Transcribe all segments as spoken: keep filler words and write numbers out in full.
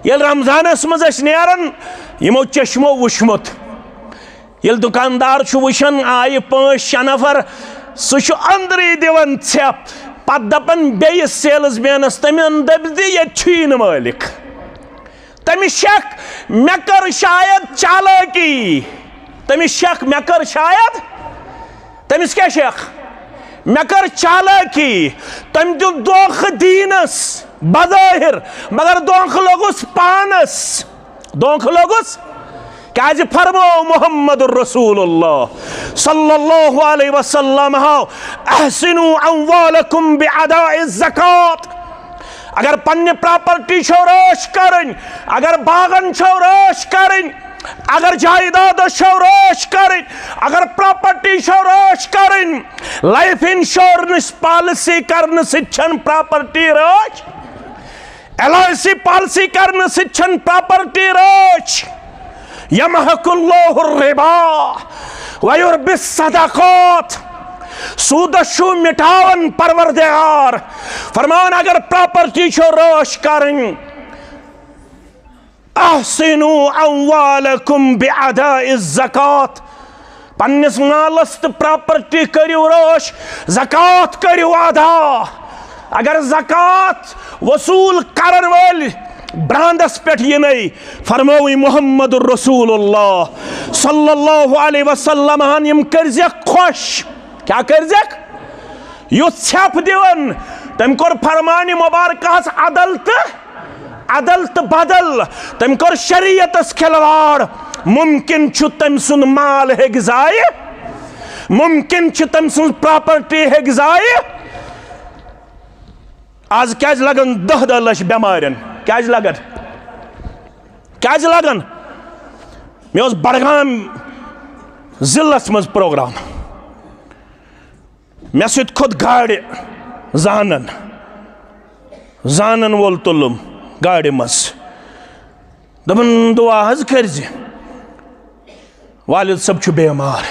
ییٚلہِ رمضانس منٛز أسۍ نیران، یِمو چشمو وُچھمُت، ییٚلہِ دُکاندار چھُ وٕچھان، آیہِ پانٛژھ شےٚ نفر، سُہ چھُ أنٛدرٕے دِوان ژھٮ۪پھ۔ پتہٕ دپان بیٚیِس سیلز مینس، "تٔمۍ دٔپۍ زِ ییٚتہِ چھُیی نہٕ مٲلِک۔" تٔمِس شک، مےٚ کٔر شاید چالٲکی۔ تٔمِس شک، مےٚ کٔر شاید، تٔمِس کیٛاہ شک؟ مےٚ کٔر چالٲکی۔ تٔمۍ دیُت دھوکہٕ دیٖنس بظٲہِر، مگر دھوکہٕ لوٚگُس پانس۔ دھوکہٕ لوٚگُس۔ کیازِ فرموو محمد رسول اللہ صلی اللہ علیہ وسلم، "احسنوا اموالکم باداء الزکات۔" اگر پننہِ پراپرٹی چھو رٲچھ کرٕنۍ، اگر باغن چھو رٲچھ کرٕنۍ، اگر جائیدادس چھو رٲچھ کرٕنۍ، اگر پراپرٹی چھو رٲچھ کرٕنۍ، لائف انشورنس پالیسی کرنہٕ سۭتۍ چھنہٕ پراپرٹی رٲچھ۔ ایل آئی سی پالیسی کرنہٕ سۭتۍ چھنہٕ پراپرٹی رٲچھ۔ یمحق اللہ الربا ویربی الصدقات۔ سودس چھُ مٹاوان پروردگار۔ فرمان، اگر پراپرٹی چھو رٲچھ کرٕنۍ، احسنوا اموالکم باداء الزکات۔ پننِس مالس تہٕ پراپرٹی کٔرِو رٲچھ، زکوٰۃ کٔرِو ادا۔ اگر زکوٰۃ وصوٗل کرن وٲلۍ براندس پٮ۪ٹھ یِنَے، فرمٲوٕے محمد رسول اللہ صلی اللہ علیہ وسلم ہن، یِم کٔرزٮ۪کھ خۄش۔ کیٛاہ کٔرزٮ۪کھ؟ یُتھ ژھٮ۪پھ دِوان۔ تٔمۍ کوٚر فرمانِ مبارکہس عدل تہٕ عدل تہٕ بدل، تٔمۍ کوٚر شریعتس کھلواڑ۔ ممکن چھُ تٔمۍ سُنٛد مال ہیٚکہِ ضایع، ممکن چھُ تٔمۍ سٕنٛز پراپرٹی ہیٚکہِ ضایع۔ آز کیازِ لگن دہ دہ لچھ بٮ۪مارٮ۪ن؟ کیازِ لگن؟ کیازِ لگن؟ مےٚ اوس بڈگام ضلعس منٛز پروگرام۔ مےٚ سۭتۍ کھوٚت گاڑِ زانن، زانن وول تُلُم گاڑِ منٛز۔ دوٚپُن، "دُعا حظ کٔرزِ، والد صٲب چھُ بیمار۔"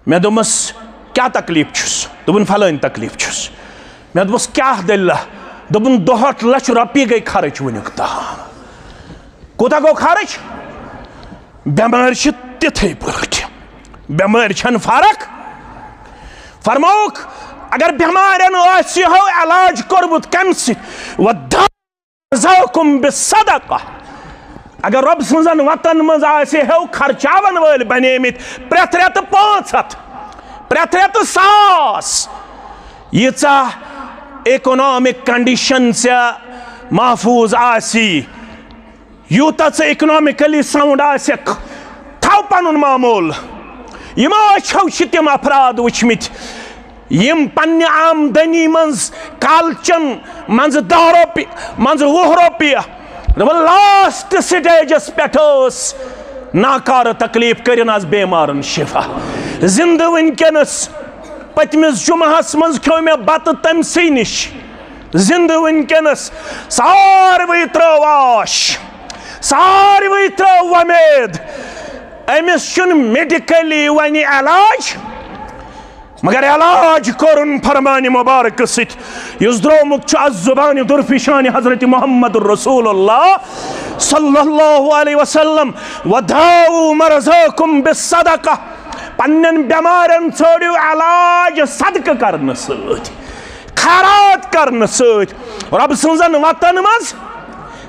مےٚ دوٚپمَس، "کیٛاہ تکلیٖف چھُس؟" دوٚپُن، "فلٲنۍ تکلیٖف چھُس۔" مےٚ دوٚپمَس، "کیٛاہ دٔلیٖلہ؟" دوٚپُن، "دُہٲٹھ لَچھ رۄپیہِ گٔے خرٕچ وٕنیُک تام۔" کوٗتاہ گوٚو خرٕچ؟ بٮ۪مٲرۍ چھِ تِتھَے پٲٹھۍ۔ بٮ۪مٲرۍ چھَنہٕ فرق۔ فرمووُکھ، اگر بٮ۪مارٮ۪ن آسہِ ہو علاج کوٚرمُت کَمہِ سۭتۍ؟ وَدَّعَوْا مَرْضَاكُمْ بِالصَّدَقَةِ۔ اگر رۄب سٕنٛزَن وَتَن منٛز آسہِ ہو خرچاوَن وٲلۍ بَنیمٕتۍ پرٛٮ۪تھ رٮ۪تہٕ پانٛژھ ہَتھ، پرٛٮ۪تھ رٮ۪تہٕ ساس، ییٖژاہ اِکنامِک کَنڈِشَن ژےٚ محفوٗظ آسی، یوٗتاہ ژٕ اِکنامِکٔلی ساوُنٛڈ آسٮ۪کھ، تھاو پَنُن معموٗل۔ یِمو أچھو چھِ تِم افراد وٕچھمٕتۍ، یِم پننہِ آمدنی منٛز کالچن منٛزٕ دَہ رۄپیہِ، منٛزٕ وُہ رۄپیہِ، دوٚپُن، لاسٹ سٹیجس پٮ۪ٹھ ٲس ناکارٕ تکلیف، کٔرِن آز بیمارن شفا۔ زندٕ وٕنکیٚنس، پٔتمِس جمعہس منٛز کھیوٚو مےٚ بتہٕ تٔمۍ سٕے نِش۔ زندٕ وٕنکیٚنس، ساروٕے ترٲو آش، ساروٕے ترٲو وۄمید۔ أمِس چھُنہٕ میڈیکلی وۄنۍ علاج، مگر علاج کوٚرُن فرمانِ مبارک سۭتۍ، یُس درٛامُت چھُ از زبانِ درفشانِ حضرت محمد رسول اللہ صلی اللہ علیہ وسلم، "وداووا مرضاکم بالصدقہ"۔ پننٮ۪ن بٮ۪مارٮ۪ن ژھٲنٛڈِو علاج صدقہٕ کرنہٕ سۭتۍ، خیرات کرنہٕ سۭتۍ، رۄب سٕنٛزن وتن منٛز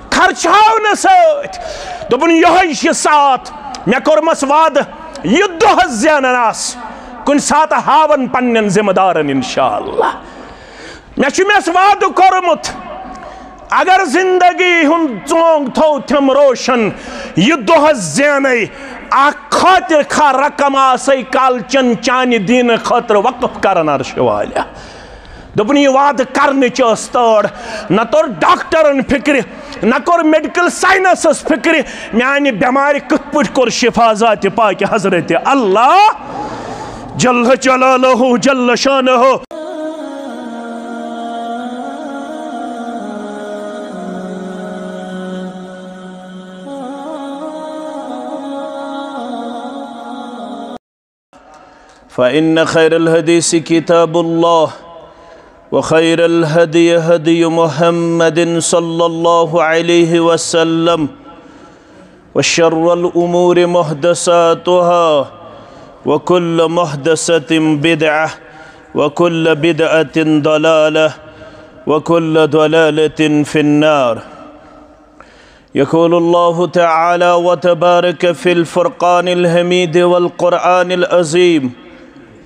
خرچاونہٕ سۭتۍ۔ دوٚپُن، یِہوٚے چھِ ساتھ، مےٚ کوٚرمَس وعدٕ، یہِ دۄہ زینان آس، کُنہِ ساتہٕ ہاوَن پننٮ۪ن ذمہٕ دارن انشاءاللہ۔ مےٚ چھُ مےٚ وعدٕ کوٚرمُت، اگر زندگی ہُنٛد ژونٛگ تھوٚو تھٮ۪م روشن، یہِ دۄہ زینَے اکھ خاطر خواہ رقم آسَے کالچن چانہِ دیٖنہٕ خٲطرٕ وقف کرن عرشہِ والہِ۔ دوٚپُن، یہِ وعدٕ کرنٕچ ٲس تٲر۔ نہ توٚر ڈاکٹرن فکرِ، نہ کوٚر میڈیکل سائنسس فکرِ، میانہِ بٮ۪مارِ کِتھ پٲٹھۍ کوٚر شفا ذاتِ پاکہِ حضرت اللہ جل جلالہ جل شانہ۔ فإن خير الحديث كتاب الله، وخير الهدي هدي محمد صلى الله عليه وسلم، وشر الأمور محدثاتها، وكل محدثة بدعة، وكل بدعة ضلالة، وكل ضلالة في النار. يقول الله تعالى وتبارك في الفرقان الحميد والقرآن العظيم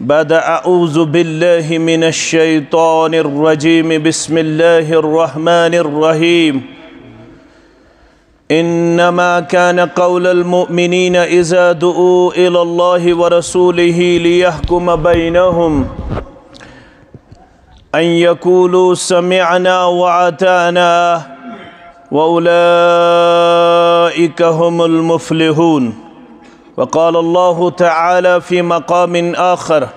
بعد أعوذ بالله من الشيطان الرجيم، بسم الله الرحمن الرحيم. إنما كان قول المؤمنين إذا دعوا إلى الله ورسوله ليحكم بينهم أن يقولوا سمعنا وأطعنا وأولئك هم المفلحون. وقال الله تعالى في مقام آخر: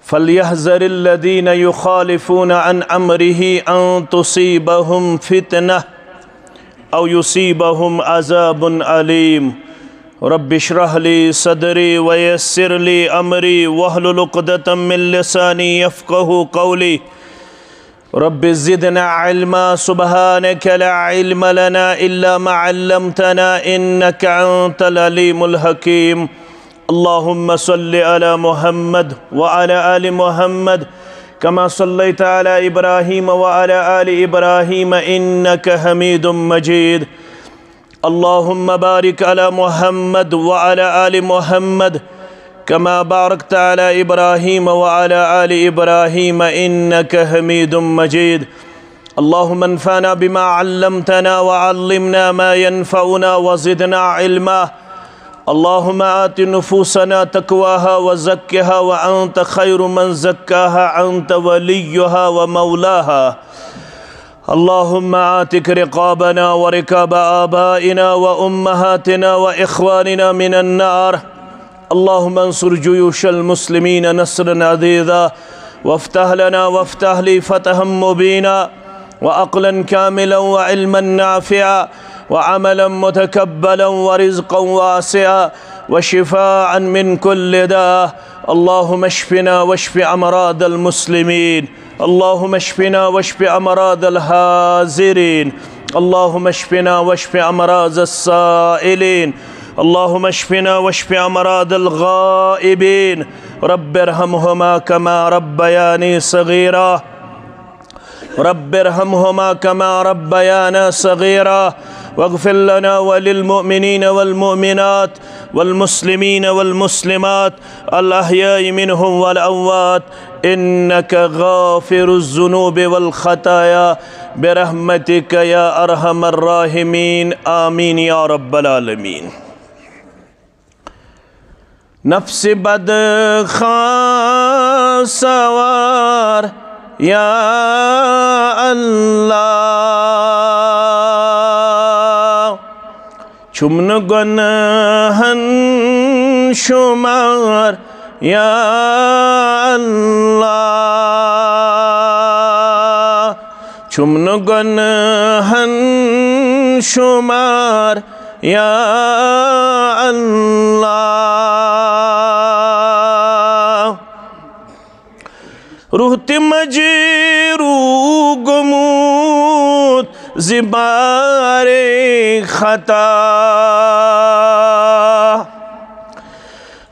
فليحذر الذين يخالفون عن أمره أن تصيبهم فتنة أو يصيبهم عذاب أليم. رب اشرح لي صدري ويسر لي أمري واحلل عقدة من لساني يفقه قولي. رب زدنا علما، سبحانك لا علم لنا إلا ما علمتنا إنك أنت العليم الحكيم. اللهم صل على محمد وعلى آل محمد كما صليت على إبراهيم وعلى آل إبراهيم إنك حميد مجيد. اللهم بارك على محمد وعلى آل محمد كما باركت على إبراهيم وعلى آل إبراهيم إنك حميد مجيد. اللهم انفعنا بما علمتنا وعلمنا ما ينفعنا وزدنا علما. اللهم آت نفوسنا تقواها وزكها وأنت خير من زكاها أنت وليها ومولاها. اللهم اعتق رقابنا ورقاب آبائنا وأمهاتنا وإخواننا من النار. اللهم انصر جيوش المسلمين نصرا عزيزا، وافتح لنا وافتح لي فتحا مبينا، وعقلا كاملا وعلما نافعا وعملا متقبلا ورزقا واسعا وشفاء من كل داء. اللهم اشفنا واشف أمراض المسلمين. اللهم اشفنا واشف أمراض الحاضرين. اللهم اشفنا واشف أمراض السائلين. اللهم اشفنا واشف أمراض الغائبين. رب ارحمهما كما ربياني صغيرا. رب ارحمهما كما ربيانا صغيرا. واغفر لنا وللمؤمنين والمؤمنات والمسلمين والمسلمات الأحياء منهم والأموات إنك غافر الذنوب والخطايا برحمتك يا أرحم الراحمين. آمين يا رب العالمين. نفس بد خواہ سوار یا اللہ، چھُم نہٕ گۄنہن شُمار یا اللہ، چھُم نہٕ گۄنہن شُمار یا اللہ۔ روح تہِ مجروح گوٚمُت زِ بارے خطا۔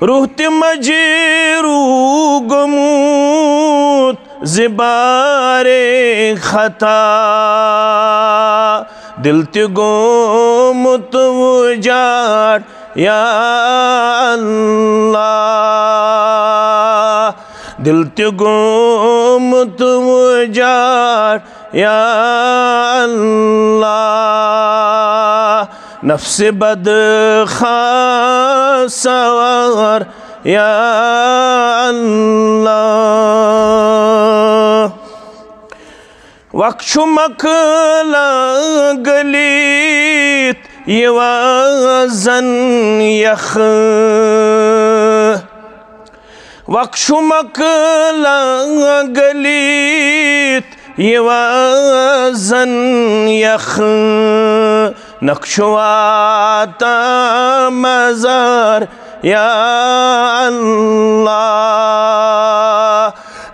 روح تہِ مجروح گوٚمُت زِ بارے خطا۔ دل تہِ گوٚمُت وُجاڑ یا اللہ۔ دل تہِ گوٚمُت وُجاڑ یا اللہ۔ نفس بد خواہ سوار یا اللہ۔ وق چھُ مۄکلان گٔلِتھ یِوان زن یخ۔ وق چھُ مۄکلان گٔلِتھ یِوان زن یخ۔ نکھ چھُ واتان مزار یا اللہ۔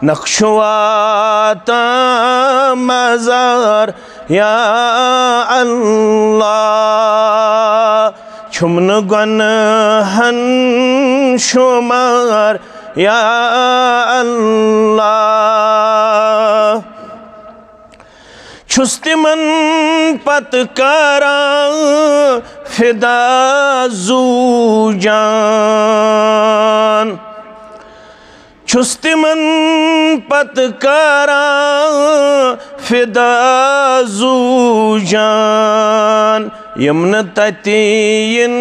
نقشواتاں مزار یا اللہ، چھُم نہٕ گۄناہن شُمار یا اللہ۔ چھُس تِمن پتہٕ کران فدا زُو جان، چھُس تِمن پتہٕ کران فدا زُو جان، یِم نہٕ تَتہِ یِن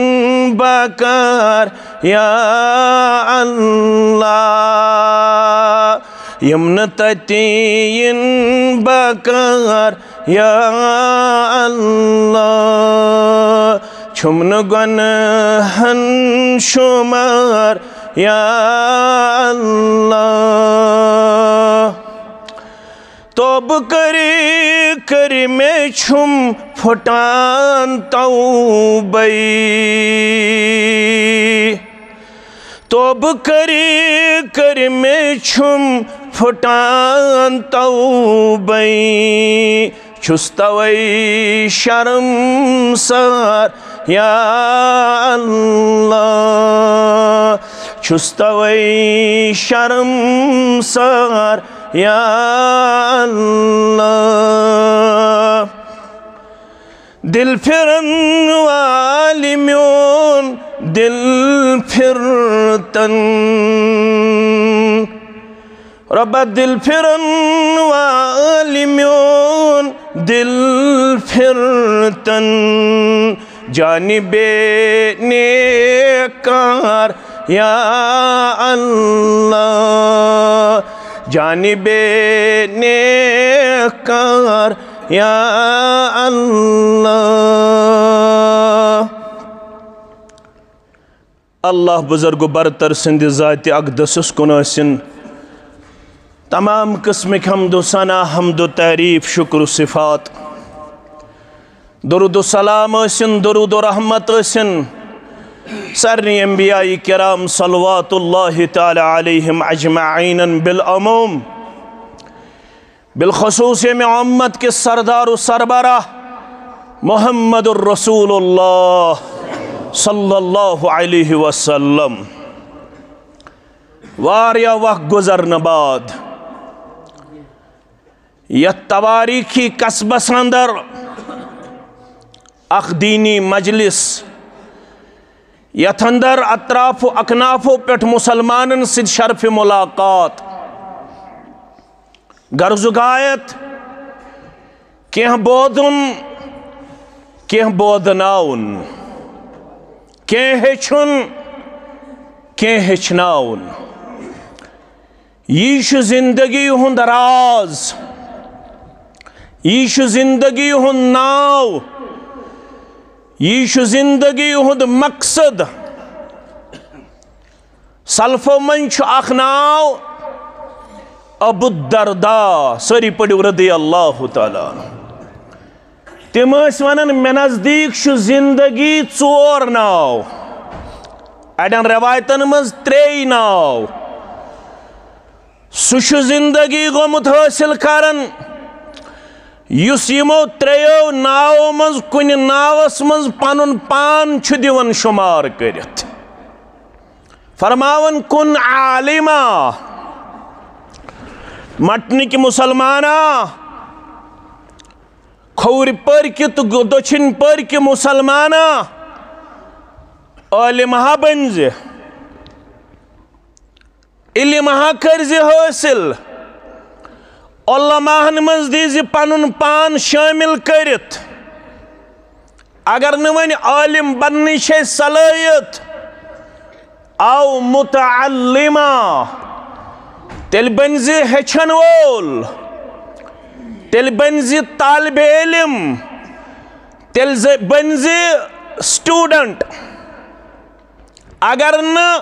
بکار یا اللہ، یِم نہٕ تَتہِ یِن بکار یا اللہ، چھُم نہٕ گۄناہن شُمار یا اللہ۔ توبہٕ کٔرِتھ کٔرِتھ مےٚ چھُم پھُٹان توبَے۔ توبہٕ کٔرِتھ کٔرِتھ مےٚ چھُم پھُٹان توبَے۔ چھُس توے شرمسار یا اللہ، چھُس توے شرمسار یا اللہ۔ دِل پھِرن والہِ میون دِل پھِرتن۔ رۄبا، دِل پھِرن والہِ میون دِل پھِرتن۔ جانہِ بے نیکار یا اللہ، جانہِ بے نیکار یا اللہ۔ اللہ بزرگ و برتر سٕنٛدِ ذاتِ اقدسس کُن ٲسِن تمام قٕسمٕکۍ حمد و ثنا، حمد و تعریف، شکر و صفات۔ درود و سلام ٲسِن، درود و رحمت ٲسِن سارنٕے انبیاء کرام صلوات اللہ تعالی علیہم اجمعین بالعموم، بالخصوص ییٚمہِ امت کِس سردار و سربراہ محمد الرسول اللہ صلی اللہ علیہ وسلم۔ واریاہ وقت گزرنہٕ بعد یتھ توٲریخی قصبس اندر اکھ دینی مجلس، یتھ اندر اطراف و اکنافو پٮ۪ٹھ مسلمانن سۭتۍ شرف ملاقات، غرض و غایت کینٛہہ بوزُن، کینٛہہ بوزناوُن، کینٛہہ ہیٚچھُن، کینٛہہ ہیٚچھناوُن۔ یی چھُ زندگی ہُنٛد راز، یی چھُ زندگی ہُنٛد ناو، یی چھُ زندگی ہُنٛد مقصد۔ سلفو منٛز چھُ اکھ ناو ابو الدرداء، سٲری پٔرِو رضی اللہ تعالیٰ عنہ۔ تِم ٲسۍ ونان، مےٚ نزدیٖک چھُ زندگی ژور ناو، اڑٮ۪ن رٮ۪وایتن منٛز ترٛے ناو۔ سُہ چھُ زندگی گوٚمُت حٲصِل کران، یُس یِمو ترٛیٚیو ناوو منٛز کُنہِ ناوس منٛز پنُن پان چھُ دِوان شُمار کٔرِتھ۔ فرماوان، کُن عالما، مٹنٕکۍ مسلمانا، کھوورِ پٔرۍ کہِ تہٕ دٔچھِنۍ پٔرۍ کہِ مسلمانا، عٲلِم ہا بٔنۍ زِ، علم ہا کٔرۍ زِ حٲصِل، علماہن منٛز دی زِ پنُن پان شٲمِل کٔرِتھ۔ اگر نہٕ وۄنۍ عٲلِم بننٕچ چھے صلٲحیت، او متعلما، تیٚلہِ بٔنۍ زِ ہیٚچھن وول، تیٚلہِ بٔنۍ زِ طالبِ علم، تیٚلہِ زِ-، بٔنۍ زِ student۔ اگر نہٕ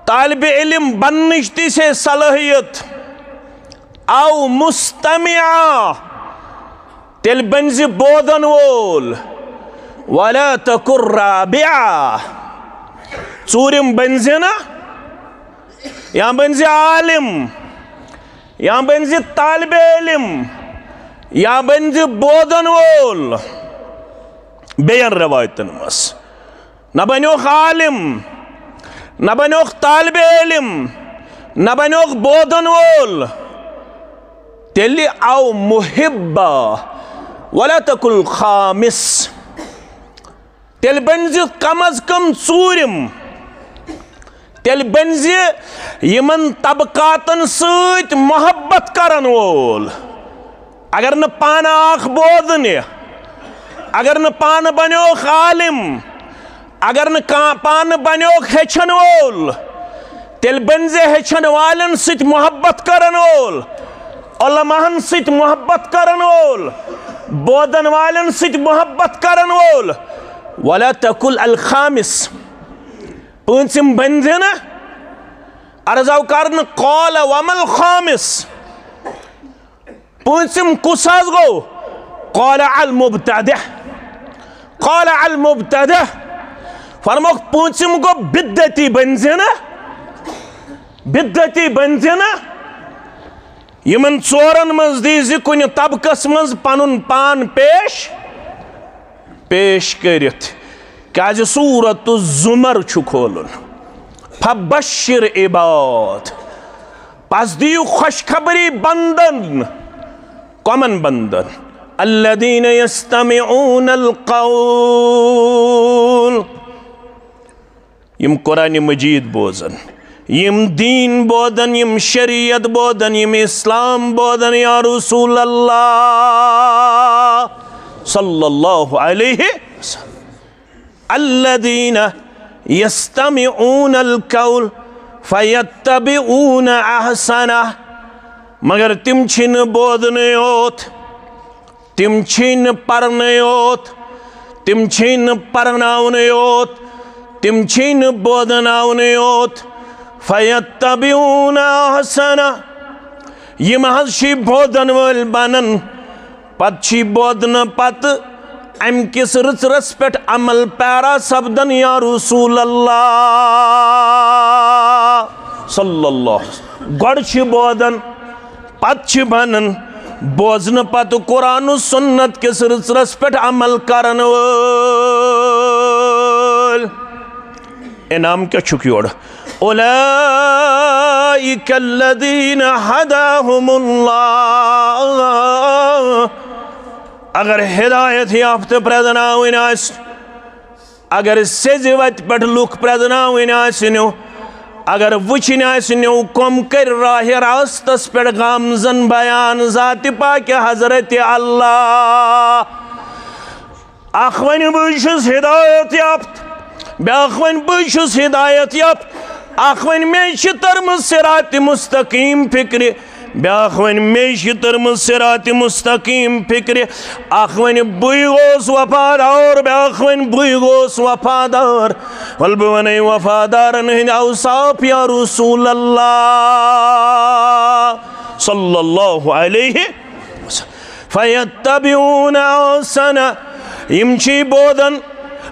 طالبِ علم بننٕچ تہِ چھے صلٲحیت، او مستمعا، تیٚلہِ بٔنۍ زِ بوزن وول۔ ولا تکن رابعا، ژوٗرِم بٔنۍ زِ نہٕ، یا بٔنۍ زِ عالم، یا بٔنۍ زِ طالب علم، یا بٔنۍ زِ بوزن وول۔ بیٚین رِوایتن منٛز، نہ بنیوکھ عالم، نہ بنیوکھ طالب علم، نہ بنیوکھ بوزن وول، تیٚلہِ او محبا ولا تکل خامس۔ تیٚلہِ بٔنۍ زِ کم از کم ژوٗرِم۔ تیٚلہِ بٔنۍ زِ یِمن طبقاتن سۭتۍ محبت کرن وول۔ اگر نہٕ پانہٕ آکھ بوزنہِ، اگر نہٕ پانہٕ بنیوکھ عالم، اگر نہٕ کانٛہہ پانہٕ بنیوکھ ہیٚچھن وول، تیٚلہِ بٔنۍ زِ ہیٚچھن والٮ۪ن سۭتۍ محبت کرن وول، علماہن سۭتۍ محبت کرن وول، بوزن والٮ۪ن سۭتۍ محبت کرن وول۔ ولا تقل الخامس۔ پٲنٛژِم بٔنۍ زِ نہٕ۔ عرض آو کرنہٕ، قال وما الخامس؟ پٲنٛژِم کُس حظ گوٚو؟ قال المبتدع۔ قال المبتدع۔ فرموکھ، پٲنٛژِم گوٚو بدعتی بٔنۍ زِ نہٕ۔ بدعتی بٔنۍ زِ نہٕ۔ یِمن ژورن منٛز دی زِ کُنہِ طبقس منٛز پنُن پان پیش، پیش کٔرِتھ، کیازِ سورت الزمر چھُ کھولُن۔ فبشر عباد، پس دِیِو خوشخبری بندن۔ کمن بندن؟ الذین یستمعون القول، یِم قرآن مجید بوزن، یِم دین بوزن، یِم شریعت بوزن، یِم اسلام بوزن، یا رسول اللہ صلی اللہ علیہ وسلم۔ الذین یستمعون القول فیتبعون احسنہ۔ مگر تِم چھِنہٕ بوزنٕے یوت، تِم چھِنہٕ پرنٕے یوت، تِم چھِنہٕ پرناونٕے یوت، تِم چھِنہٕ بوزناونٕے یوت۔ فیتبعون احسنہ۔ یِم حظ چھِ بوزن وٲلۍ بنان، پتہٕ چھِ بوزنہٕ پتہٕ امہِ کِس رٕژرس پٮ۪ٹھ عمل پیرا سپدان، یا رسول اللہ صلی اللہ۔ گۄڈٕ چھِ بوزان، پتہٕ چھِ بنان بوزنہٕ پتہٕ قرآن و سنت کِس رٕژرس پٮ۪ٹھ عمل کرن وٲلۍ۔ انعام کیٛاہ چھُکھ یورٕ؟ اولئک الذین ہداہم اللہ۔ اگر ہدایت یافتہٕ پرٛزناوٕنۍ آسہِ، اگر سیٚزِ وتہِ پٮ۪ٹھ لُکھ پرٛزناوٕنۍ آسنو، اگر وٕچھِنۍ آسنو، کۄم کٔرۍ راہِ راستس پٮ۪ٹھ گامزن بیان ذاتِ پاکہِ حضرتِ اللہ۔ اکھ ونہِ بہٕ چھُس ہدایت یافتہٕ، بیٛاکھ ونہِ بہٕ چھُس ہدایت یافتہٕ، اکھ ونہِ مےٚ چھِ تٔرمٕژ صراطِ مستقیم فکرِ، بیٛاکھ ونہِ مےٚ چھِ تٔرمٕژ صراطِ مستقیم فکرِ، اکھ ونہِ بٕے گوس وفادار، بیٛاکھ ونہِ بٕے گوس وفادار۔ ولہٕ بہٕ ونے وفادارن ہٕنٛدۍ اوصاف یا رسول اللہ صلی اللہ علیہ وسلم۔ فیتبعون احسنہ، یِم چھِ بوزان،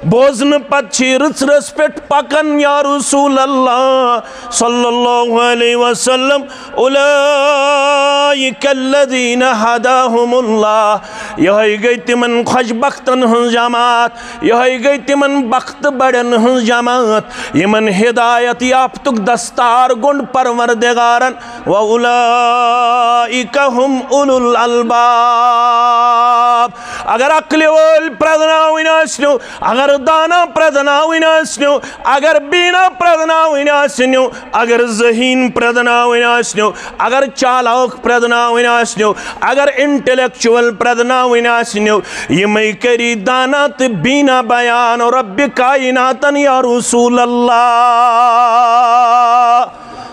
بوزنہٕ پتہٕ چھِ رٕژرس پٮ۪ٹھ پکان یا رسول اللہ صلی اللہ علیہ وسلم۔ اولئک الذین ہداہم اللہ، یہے گٔے تِمن خۄش بختن ہٕنٛز جماعت، یہے گٔے تِمن بخت بڑٮ۪ن ہٕنٛز جماعت، یِمن ہدایت یافتُک دستار گوٚنٛڈ پروردگارن۔ وَأُولَٰئِكَ هُمْ أُولُو الْأَلْبَابِ۔ اگر عقلہِ وٲلۍ پرٛزناوٕنۍ آسنو، اگر دانا پرٛزناوٕنۍ آسنو، اگر بینا پرٛزناوٕنۍ آسنو، اگر ذہین پرٛزناوٕنۍ آسنو، اگر چالاک پرٛزناوٕنۍ آسنو، اگر انٹلیکچوئل پرٛزناوٕنۍ آسنو، یِمے کری دانا تہٕ بینا بیان رب کائناتن یا رسول اللہ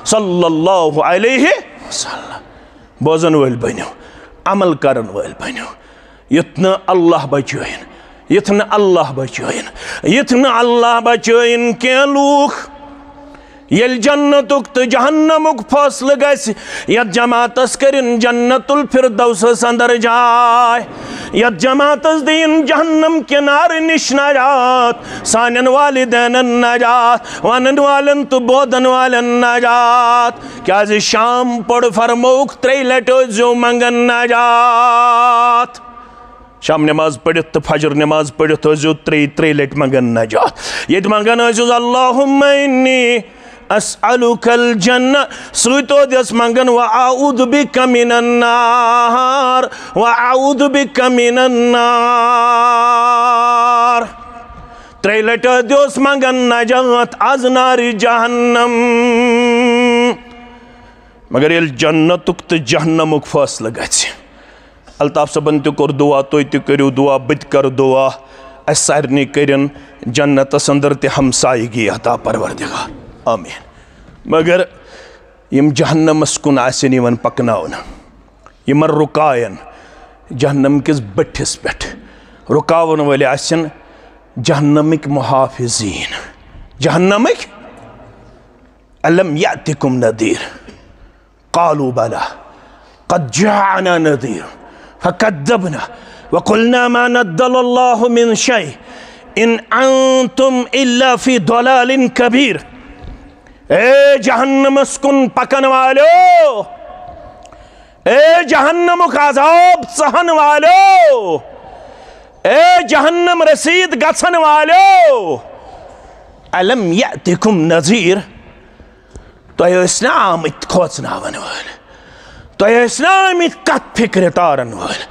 صلی اللہ علیہ وسلم۔ بوزن وٲلۍ بٔنِو، عمل کرن وٲلۍ بٔنِو۔ یُتھ نہٕ اللہ بچٲیِن، یُتھ نہٕ اللہ بچٲیِن، یُتھ نہٕ اللہ بچٲیِن کینٛہہ لوٗکھ، ییٚلہِ جنتُک تہٕ جہنمُک فٲصلہٕ گژھِ، یتھ جماعتس کٔرِن جنت الفردوسس اندر جاے، یتھ جماعتس دِیِن جہنم کنارٕ نِش نجات، سانٮ۪ن والدینن نجات، ونن والٮ۪ن تہٕ بوزن والٮ۪ن نجات۔ کیازِ شام پٔر فرمووُکھ، ترٛیٚیہِ لٹہِ ٲسۍزیو منگان نجات۔ شام نماز پٔرِتھ تہٕ فجر نماز پٔرِتھ ٲسۍزیو ترٛیٚیہِ ترٛیٚیہِ لٹہِ منگان نجات۔ ییٚتہِ منگان ٲسۍزیو، اللہم انی اسألک الجنہ، سۭتۍ اوس یس منگان، و اعوذ بک من النار، و اعوذ بک من النار۔ ترٛیٚیہِ لٹہِ ٲسۍزیوس منگان نجات از نارِ جہنم۔ مگر ییٚلہِ جنتُک تہٕ جہنمُک فٲصلہٕ گژھِ، الطاف صٲبن تہِ کوٚر دعا، تُہۍ تہِ کٔرِو دعا، بہٕ تہِ کرٕ دعا، اسہِ سارنٕے کٔرِن جنتس اندر تہِ ہمسایگی عطا پروردگار، آمین۔ مگر یِم جہنمس کُن آسن یِوان پکناونہٕ، یِمن رُکاین جہنم کِس بٔٹھِس پٮ۪ٹھ، رُکاون وٲلۍ آسن جہنمٕکۍ محافظین، جہنمٕکۍ۔ الم یأتکم نذیر؟ قالوا بلى، قد جاءنا نذير فكذبنا وقلنا ما نزل الله من شيء إن أنتم إلا في ضلال كبير۔ اے جہنمس کُن پکن والو، اے جہنمُک عذاب ژہن والو، اے جہنم رسید گژھن والو، الم یأتکم نذیر؟ تۄہہِ ٲسۍ نہ آمٕتۍ کھوژناون وٲلۍ؟ تۄہہِ ٲسۍ نہ آمٕتۍ کتھ فکرِ تارن وٲلۍ؟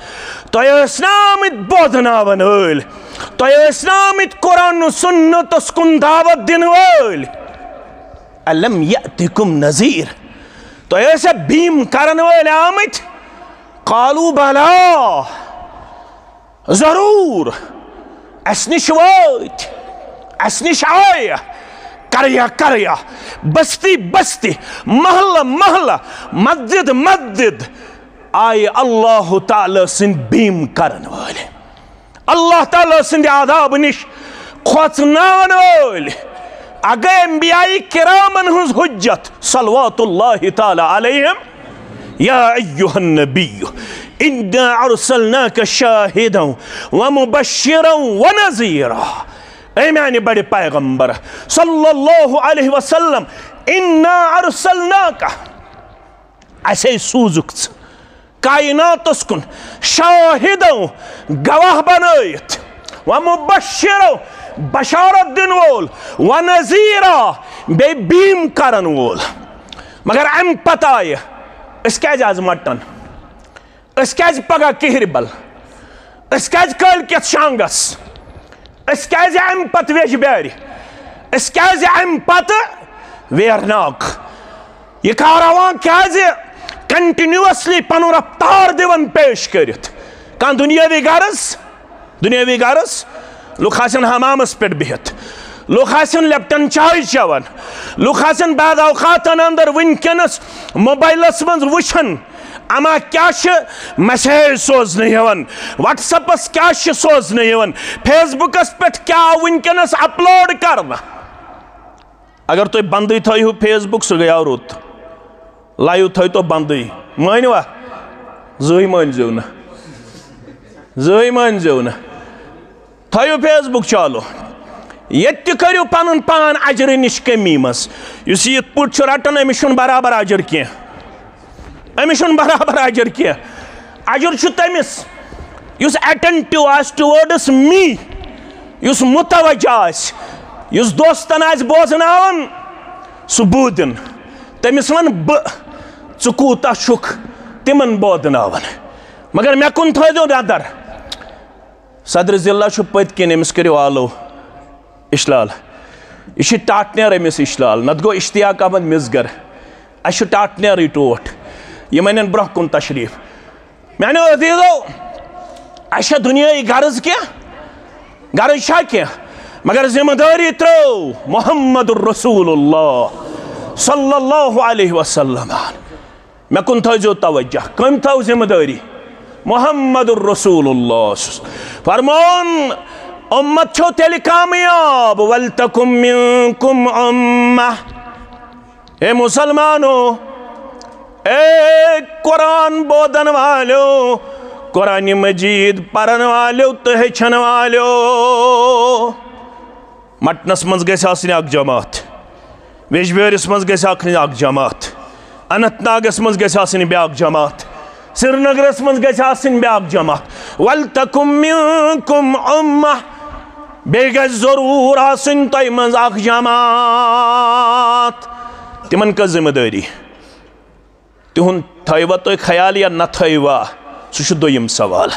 تۄہہِ ٲسۍ نہ آمٕتۍ بوزناون وٲلۍ؟ تۄہہِ ٲسۍ نہ آمٕتۍ قرآن و سنتس کُن دعوت دِنہٕ وٲلۍ؟ الم یأتکم نذیر؟ تۄہہِ ٲسیا بیٖم کرن وٲلۍ آمٕتۍ؟ قالوا بلى، ضروٗر، اَسہِ نِش وٲتۍ، اَسہِ نِش آیہِ، قریا قریا، بستی بستی، محلہٕ محلہٕ، مسجد مسجد آیہِ اللہ تعالیٰ سٕنٛدۍ بیٖم کرن وٲلۍ، اللہ تعالیٰ سٕنٛدِ عذابہٕ نِش کھوژناون وٲلۍ۔ اگے انبیاء کرامن ہٕنٛز حجت صلوات اللہ تعالیٰ علیہم، یا ایھا النبی انا ارسلناک شاہدا و مبشرا و نذیرا۔ اے میانہِ بڑِ پیغمبر صلی اللہ علیہ وسلم، انا ارسلناک، اسے سوزُکھ ژٕ کائناتس کُن شاہدا، گواہ بنٲیِتھ، و مبشرا، بشارت دِنہٕ وول، و نذیرا، بیٚیہِ بیٖم کرن وول۔ مگر امہِ پتہٕ آیہِ، أسۍ کیازِ آز مٹن؟ أسۍ کیازِ پگاہ کِہرِ بل؟ أسۍ کیازِ کٲلۍ کٮ۪تھ شانگس؟ أسۍ کیازِ امہِ پتہٕ ویجہِ بیارِ؟ أسۍ کیازِ امہِ پتہٕ ویرناگ؟ یہِ کاروان کیازِ کنٹینیوسلی پنُن رفتار دِوان پیش کٔرِتھ؟ کانٛہہ دُنیٲوی غرض؟ دُنیٲوی غرض؟ لُکھ آسن حمامس پٮ۪ٹھ بِہِتھ، لُکھ آسن لیپٹن چاے چٮ۪وان، لُکھ آسن بعض اوقاتن اندر وٕنکیٚنس موبایلس منٛز وٕچھان، اما کیٛاہ چھِ میسیج سوزنہٕ یِوان، وٹس ایپس کیٛاہ چھِ سوزنہٕ یِوان، فیس بُکس پٮ۪ٹھ کیٛاہ آو وٕنکیٚنس اپلوڈ کرنہٕ۔ اگر تُہۍ بندٕے تھٲیِو فیس بُک، سُہ گٔیاو رُت۔ لایِو تھٲیتو بندٕے، مٲنِوا؟ زٕے مٲنۍزیو نہٕ، زٕے مٲنۍزیو نہٕ۔ تھٲیِو فیس بُک چالو، ییٚتہِ تہِ کٔرِو پنُن پان اجرٕ نِش کمی منٛز۔ یُس یہِ یِتھ پٲٹھۍ چھُ رٹان، أمِس چھُنہٕ برابر اجر کینٛہہ، أمِس چھُنہٕ برابر اجر کینٛہہ۔ اجر چھُ تٔمِس یُس attentive آسہِ towards me، یُس متوجہ آسہِ، یُس دوستن آسہِ بوزناوان، سُہ بوٗزِن۔ تٔمِس وَن بہٕ، ژٕ کوٗتاہ چھُکھ تِمن بوزناوان۔ مگر مےٚ کُن تھٲیزیو نظر۔ صدر ضلع چھُ پٔتۍ کِنۍ، أمِس کٔرِو آلو اشلال۔ یہِ چھِ ٹاٹنیر أمِس اشلال، نتہٕ گوٚو اشتیاق احمد مِزگر۔ اَسہِ چھُ ٹاٹنیرٕے ٹوٹھ۔ یِم اَنن برٛونٛہہ کُن تشریٖف۔ میانیو عزیزو، اَسہِ چھا دُنیٲیی غرض کینٛہہ؟ غرض چھا کینٛہہ؟ مگر ذمہٕ دٲری ترٲو محمد رسول اللہ صلی اللہ علیہ وسلم۔ مےٚ کُن تھٲیزیو توجہ، کٔمۍ تھٲو ذمہٕ دٲری؟ محمد رسول اللہ۔ فرمون، اُمت چھو تیٚلہِ کامیاب، ولتکم منکم امہ۔ اے مسلمانو، اے قرآن بوزن والو، قرآن مجید پرن والو تہٕ ہیٚچھن والو، مٹنس منٛز گژھِ آسٕنۍ اکھ جماعت، ویجبیٲرِس منٛز گژھِ آسٕنۍ اکھ جماعت، اننت ناگس منٛز گژھِ آسٕنۍ بیاکھ جماعت، سرینگرس منٛز گژھِ آسٕنۍ بیاکھ جماعت۔ ولتکم منکم امہ، بیٚیہِ گژھِ ضروٗر آسٕنۍ تۄہہِ منٛز اکھ جماعت۔ تِمن کٔژ ذمہٕ دٲری؟ تِہُنٛد تھٲیوا تُہۍ خیال یا نہ تھٲیوا، سُہ چھُ دوٚیِم سوال۔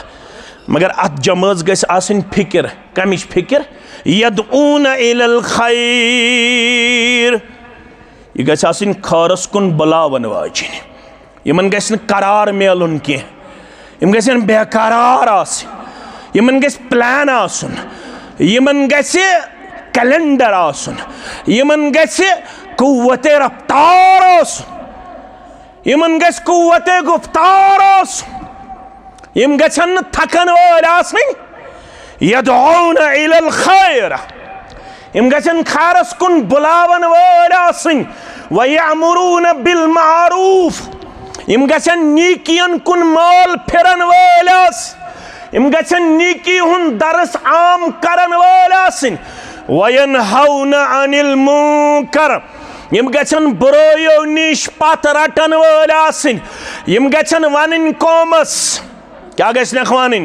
مگر اتھ جمٲژ گژھِ آسٕنۍ فکر۔ کمِچ فکر؟ یدعون الی الخیر۔ یہِ گژھِ آسٕنۍ خٲرس کُن بُلاون واجِنۍ۔ یِمن گژھِ نہٕ قرار میلُن کینٛہہ۔ یِم گژھن بے قرار آسٕنۍ۔ یِمن گژھِ پلان آسُن۔ یِمن گژھِ کیلنڈر آسُن۔ یِمن گژھِ قوت رفتار آسُن۔ یِمن گژھِ قوت گفتار آسُن۔ یِم گژھن نہٕ تھکن وٲلۍ آسٕنۍ۔ یدعون الی الخیر، یِم گژھن خیرس کُن بُلاون وٲلۍ آسٕنۍ۔ ویأمرون بالمعروف، یِم گژھن نیکین کُن مٲل پھرن وٲلۍ آسٕنۍ۔ یِم گژھن نیکی ہُنٛد درس عام کرن وٲلۍ آسٕنۍ۔ وینہون عن المنکر، یِم گژھن بُرٲیو نِش پتھ رٹن وٲلۍ آسٕنۍ۔ یِم گژھن ونٕنۍ قومس، کیٛاہ گژھِ نکھ ونٕنۍ؟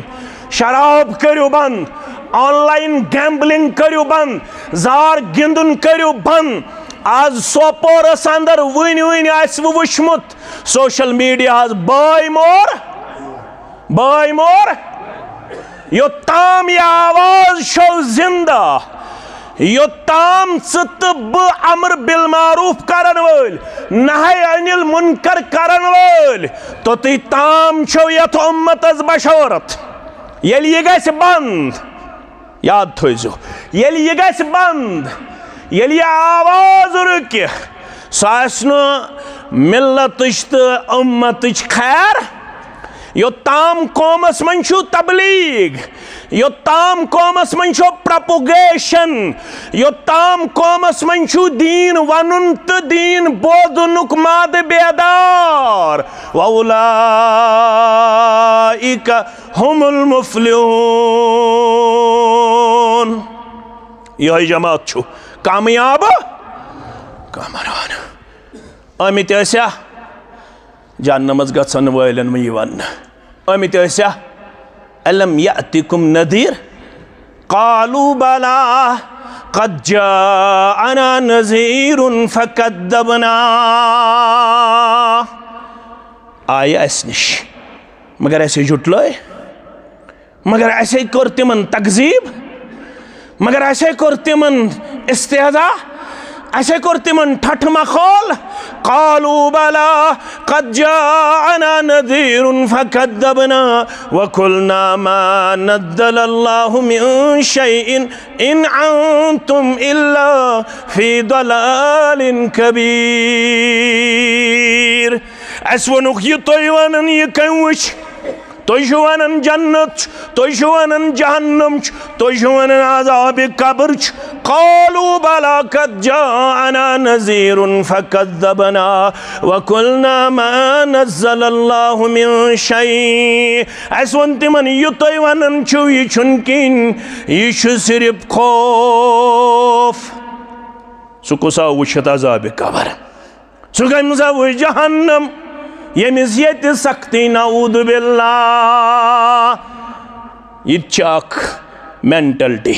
شراب کٔرِو بنٛد، آن لاین گیمبلنگ کٔرِو بنٛد، زار گِنٛدُن کٔرِو بنٛد۔ آز سوپورس اندر وٕنۍ وٕنۍ آسہِ وۄنۍ وٕچھمُت سوشل میڈیاہس بٲے مور، بٲے مور، یوٚتام یہِ آواز چھو زندہ، یوٚتام ژٕ تہٕ بہٕ امر بالمعروف کرن وٲلۍ، نہی عن المنکر کرن وٲلۍ، توٚتُے تام چھو یتھ امتس بشارت۔ ییٚلہِ یہِ گژھِ بند، یاد تھٲیزیو، ییٚلہِ یہِ گژھِ بند، ییٚلہِ یہِ آواز رُکہِ، سُہ آسہِ نہٕ ملتٕچ تہٕ امتٕچ خیر۔ یوٚتام قومس منٛز چھُ تبلیغ، یوٚتام قومس منٛز چھُ پروپوگیشن، یوٚتام قومس منٛز چھُ دیٖن ونُن تہٕ دیٖن بوزنُک مادٕ بیدار، وَأُولَٰئِكَ هُمُ الْمُفْلِحُونَ۔ یِہوٚے جماعت چھُ کامیاب، کامران۔ آمٕتۍ ٲسیا جہنمس گژھن وٲلٮ۪ن یہِ وننہٕ؟ آمٕتۍ ٲسیا؟ أَلَمْ يَأْتِكُمْ نَذِيرٌ؟ قَالُوا بَلَىٰ قَدْ جَاءَنَا نَذِيرٌ فَكَذَّبْنَا۔ آیہِ اسہِ نِش، مگر اسے جُٹلٲے۔ مگر اسے کوٚر تِمن تکذیب، مگر اسے کوٚر تِمن استہزاء، اسے کوٚر تِمن ٹھٹھ مخول۔ قالوا بلى قد جاءنا نذير فكذبنا وقلنا ما نزل الله من شيء إن أنتم إلا في ضلال كبير۔ اسہِ ووٚنُکھ، یہِ تُہۍ ونان، یہِ کٔمۍ وٕچھ؟ تُہۍ چھِو ونان جنت چھُ، تُہۍ چھِو ونان جہنم چھُ، تُہۍ چھِو ونان عذاب قبر چھُ۔ قالوا بلى قد جاءنا نذير فكذبنا وقلنا ما نزل الله من شيء۔ اسہِ ووٚن تِمن، یہِ تُہۍ ونان چھِو، یہِ چھُنہٕ کِہیٖنۍ، یہِ چھُ صرف خوف۔ سُہ کُس آو وٕچھِتھ عذاب قبر؟ سُہ کٔمۍ سا وٕچھ جہنم، ییٚمِس ییٚتہِ سختی، نعوذ باللہ۔ یہِ تہِ چھِ اکھ مینٹلٹی،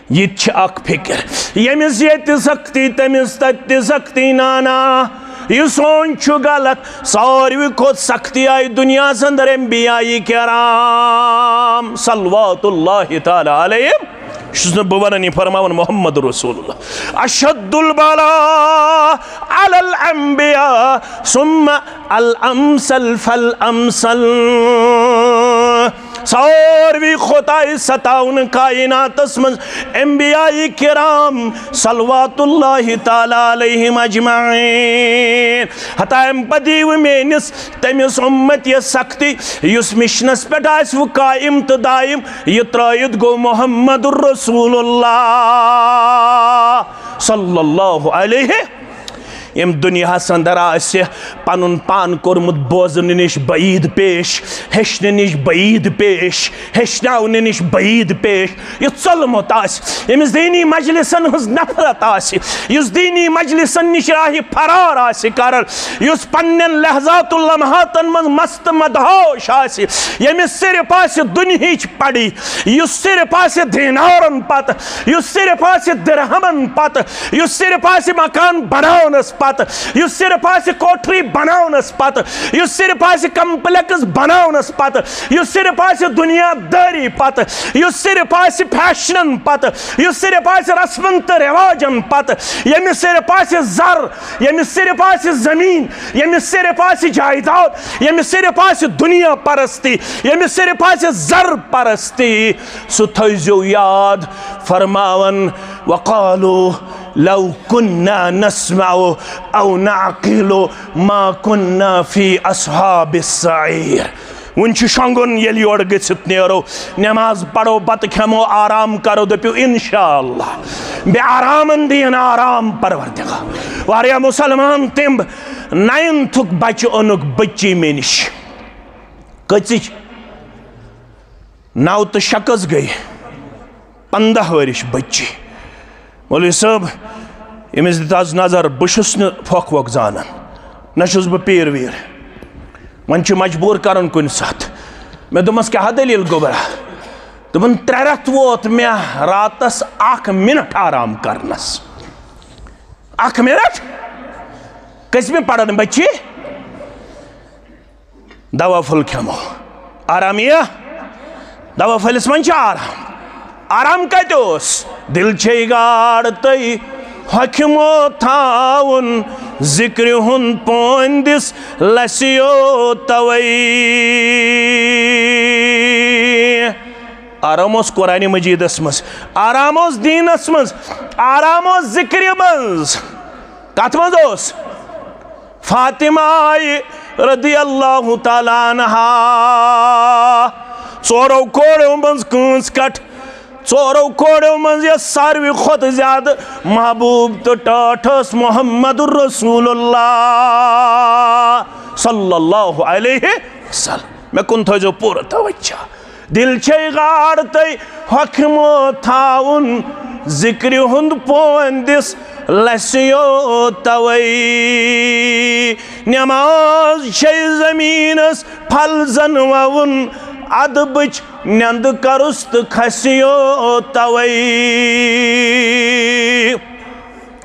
یہِ تہِ چھِ اکھ فکر۔ ییٚمِس ییٚتہِ سختی، تٔمِس تتہِ تہِ سختی۔ نانا، یہِ سونچ چھُ غلط۔ ساروی کھۄتہٕ سختی آیہِ دُنیاہس اندر انبیاء کرام صلوات اللہ تعالی علیہم۔ چھُس نہٕ بہٕ ونان، یہِ فرماوان محمد رسول اللہ، اشد البلاء علی الانبیاء ثم الامثل فالامثل۔ ساروی کھۄتہٕ آیہِ ستاونہٕ کائناتس منٛز انبیاء کرام صلوات اللہ تعالی علیہم اجمعین۔ ہتا امہِ پتہٕ یِیہِ میٲنِس تٔمِس اُمت یہِ سختی، یُس مشنس پٮ۪ٹھ آسہِ وۄنۍ قائم تہٕ دائم، یہِ ترٲوِتھ گوٚو محمد رسول اللہ صلی اللہ علیہ۔ ییٚمۍ دُنیاہَس اندر آسہِ پنُن پان کوٚرمُت بوزنہٕ نِش بعید پیش، ہیٚچھنہٕ نِش بعید پیش، ہیٚچھناونہٕ نِش بعید پیش، یہِ ژوٚلمُت آسہِ، ییٚمِس دیٖنی مجلسن ہٕنٛز نفرت آسہِ، یُس دیٖنی مجلسن نِش راہہِ فرار آسہِ کران، یُس پننٮ۪ن لحظات و لمحاتن منٛز مست مدہوش آسہِ، ییٚمِس صرف آسہِ دُنہِچ پڑی، یُس صرف آسہِ دینارن پتہٕ، یُس صرف آسہِ درہمن پتہٕ، یُس صرف آسہِ مکان بناونس پتہٕ، یُس صرف آسہِ کوٹھری بناونس پتہٕ، یُس صرف آسہِ کمپلیکس بناونس پتہٕ، یُس صرف آسہِ دنیا دٲری پتہٕ، یُس صرف آسہِ فیشنن پتہٕ، یُس صرف آسہِ رسمن تہٕ رواجن پتہٕ، ییٚمِس صرف آسہِ زر، ییٚمِس صرف آسہِ زمین، ییٚمِس صرف آسہِ جائیداد، ییٚمِس صرف آسہِ دنیا پرستی، ییٚمِس صرف آسہِ زر پرستی، سُہ تھٲیزیو یاد۔ فرماوان، وقالوا لو كنا نسمع او نعقل ما كنا في اصحاب السعير۔ وُنہِ چھُ شۄنٛگُن، ییٚلہِ یورٕ گٔژھِتھ نیرو، نماز پرو، بتہٕ کھٮ۪مو، آرام کرو، دٔپِو انشاءاللہ۔ بے آرامن دِیِن آرام پروردگار۔ واریاہ مسلمان تِم نائنتھُک بچہٕ اوٚنُکھ بٔچی مےٚ نِش۔ کٔژِچ؟ نو تہٕ شےٚ کٔژ گٔے؟ پنٛداہ ؤرِش بٔچی۔ مولوی صٲب، أمِس دِتہٕ حظ نظر، بہٕ چھُس نہٕ پھۄکھ وۄکھ زانان، نہ چھُس بہٕ پیٖر ویٖر۔ وۄنۍ چھُ مجبوٗر کرُن کُنہِ ساتہٕ۔ مےٚ دوٚپمَس، "کیٛاہ دٔلیٖل گوٚبرا؟" دوٚپُن، "ترٛےٚ رٮ۪تھ ووت مےٚ راتَس اکھ مِنٹ آرام کرنَس۔" اکھ مِنٹ؟ کٔژمہِ پرن بچی؟ دوا پھوٚل کھٮ۪مو، آرام یِیا؟ دوا پھٔلِس منٛز چھُ آرام۔ آرام کتہِ اوس؟ دِل چھے گاڑ تہٕ ہوٚکھمو تھاوُن، ذِکرِ ہُنٛد پونٛدِس لَسیو توے۔ آرام اوس قرآن مجیدس منٛز، آرام اوس دیٖنس منٛز، آرام اوس ذِکرِ منٛز۔ کتھ منٛز اوس؟ فاطمہ آیہِ رضی اللہ تعالیٰ عنہا۔ ژورو کوریو منٛز کٲنٛس کٹھ؟ ژورو کوریو منٛز یۄس ساروی کھۄتہٕ زیادٕ محبوب تہٕ ٹٲٹھ ٲس، محمد رسول اللہ صلی اللہ علیہ وسلم۔ مےٚ کُن تھٲیزیو پوٗرٕ توجہ۔ دِل چھے گاڑ تہٕ ہوٚکھمو تھاوُن، ذِکرِ ہُنٛد پونٛدِس لَسیو توے۔ نماز چھے زمینس پھل زن ووُن، ادبٕچ نٮ۪نٛدٕ کرُس تہٕ کھسیو توے۔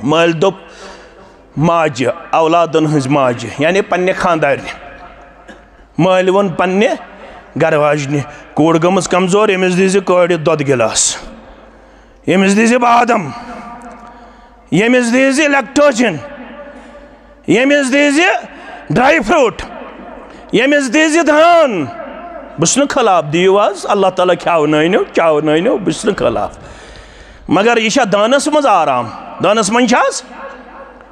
مٲلۍ دوٚپ، ماجہِ، اولادن ہٕنٛز ماجہِ، یعنی پننہِ خاندارنہِ۔ مٲلۍ ووٚن پننہِ گرٕ واجنہِ، کوٗر گٔمٕژ کمزور، أمِس دیٖزِ کٲڑِتھ دۄدٕ گِلاس، ییٚمِس دیٖزِ بادام، ییٚمِس دیٖزِ لیکٹوجن، ییٚمِس دیٖزِ ڈرائی فروٹ، ییٚمِس دیٖزِ دھان۔ بہٕ چھُس نہٕ خلاف، دِیِو حظ، اللہ تعالیٰ کھیاونٲینو، چاونٲینو، بہٕ چھُس نہٕ خلاف۔ مگر یہِ چھا دانس منٛز آرام؟ دانس منٛز چھا حظ؟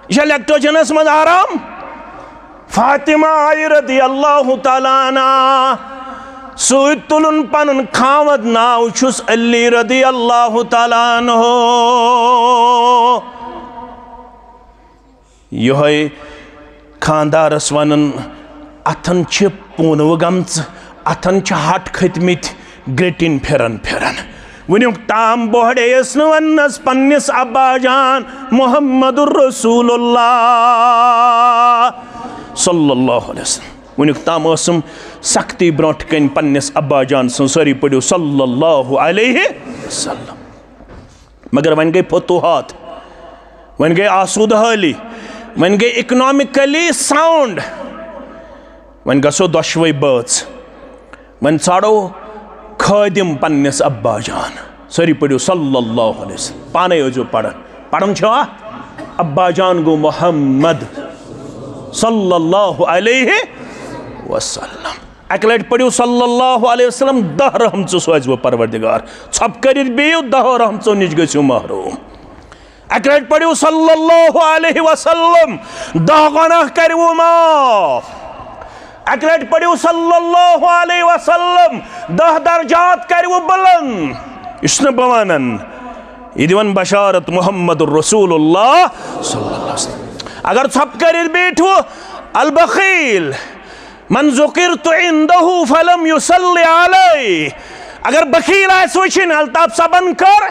یہِ چھا لیکٹوجنس منٛز آرام؟ فاطمہ آیہِ رضی اللہ تعالیٰ عنہا سۭتۍ تُلُن پنُن خاوند، ناو چھُس علی رضی اللہ تعالیٰ عنہ۔ یِہوٚے خاندارس ونان، اتھن چھِ پونوٕ گمژٕ، اتھن چھِ ہٹ کھٔتۍ مٕتۍ، گرٛٹِنۍ پھِران پھِران۔ وٕنیُک تام بوہڑییس نہٕ وننس پننِس ابا جان محمد رسول اللہ صلی اللہ علیہ وسلم۔ وٕنیُک تام ٲسٕم سختی برونٛٹھ کنۍ پننِس ابا جان سٕنٛز۔ سٲری پٔرِو صلی اللہ علیہ وسلم۔ مگر وۄنۍ گٔے فتوحات، وۄنۍ گٔے آسودٕ حٲلی، وۄنۍ گٔے اکنامکلی ساؤنڈ، وۄنۍ گژھو دۄشوے بٲژ، وۄنۍ ژھانڈو خٲدم پننِس ابا جان۔ سٲری پٔرِو صلی اللہ علیہ وسلم، پانے ٲسۍزیو پران۔ پران چھوا؟ ابا جان گوٚو محمد صلی اللہ علیہ وسلم۔ اکہِ لٹہِ پٔرِو صلی اللہ علیہ وسلم، دہ رحمژٕ سوزِ وۄنۍ پروردگار۔ ژھۄپہٕ کٔرِتھ بِہِو، دہو رحمژو نِش گٔژھِو محروم۔ اکہِ لٹہِ پٔرِو صلی اللہ علیہ وسلم، دہ گۄناہ کٔرِوٕ معاف۔ اکہِ لٹہِ پٔرِو صلی اللہ علیہ وسلم، دہ درجات کٔرِوٕ بلند۔ یہِ چھُس نہٕ بہٕ ونان، یہِ دِوان بشارت محمد رسول اللہ صلی اللہ علیہ وسلم۔ اگر ژھۄپہٕ کٔرِتھ بیٖٹھِو، البخیل من ذکرت عندہ فلم یصلی علی۔ اگر بخیل آسہِ وٕچھِنۍ، الطاف صٲبن کٔر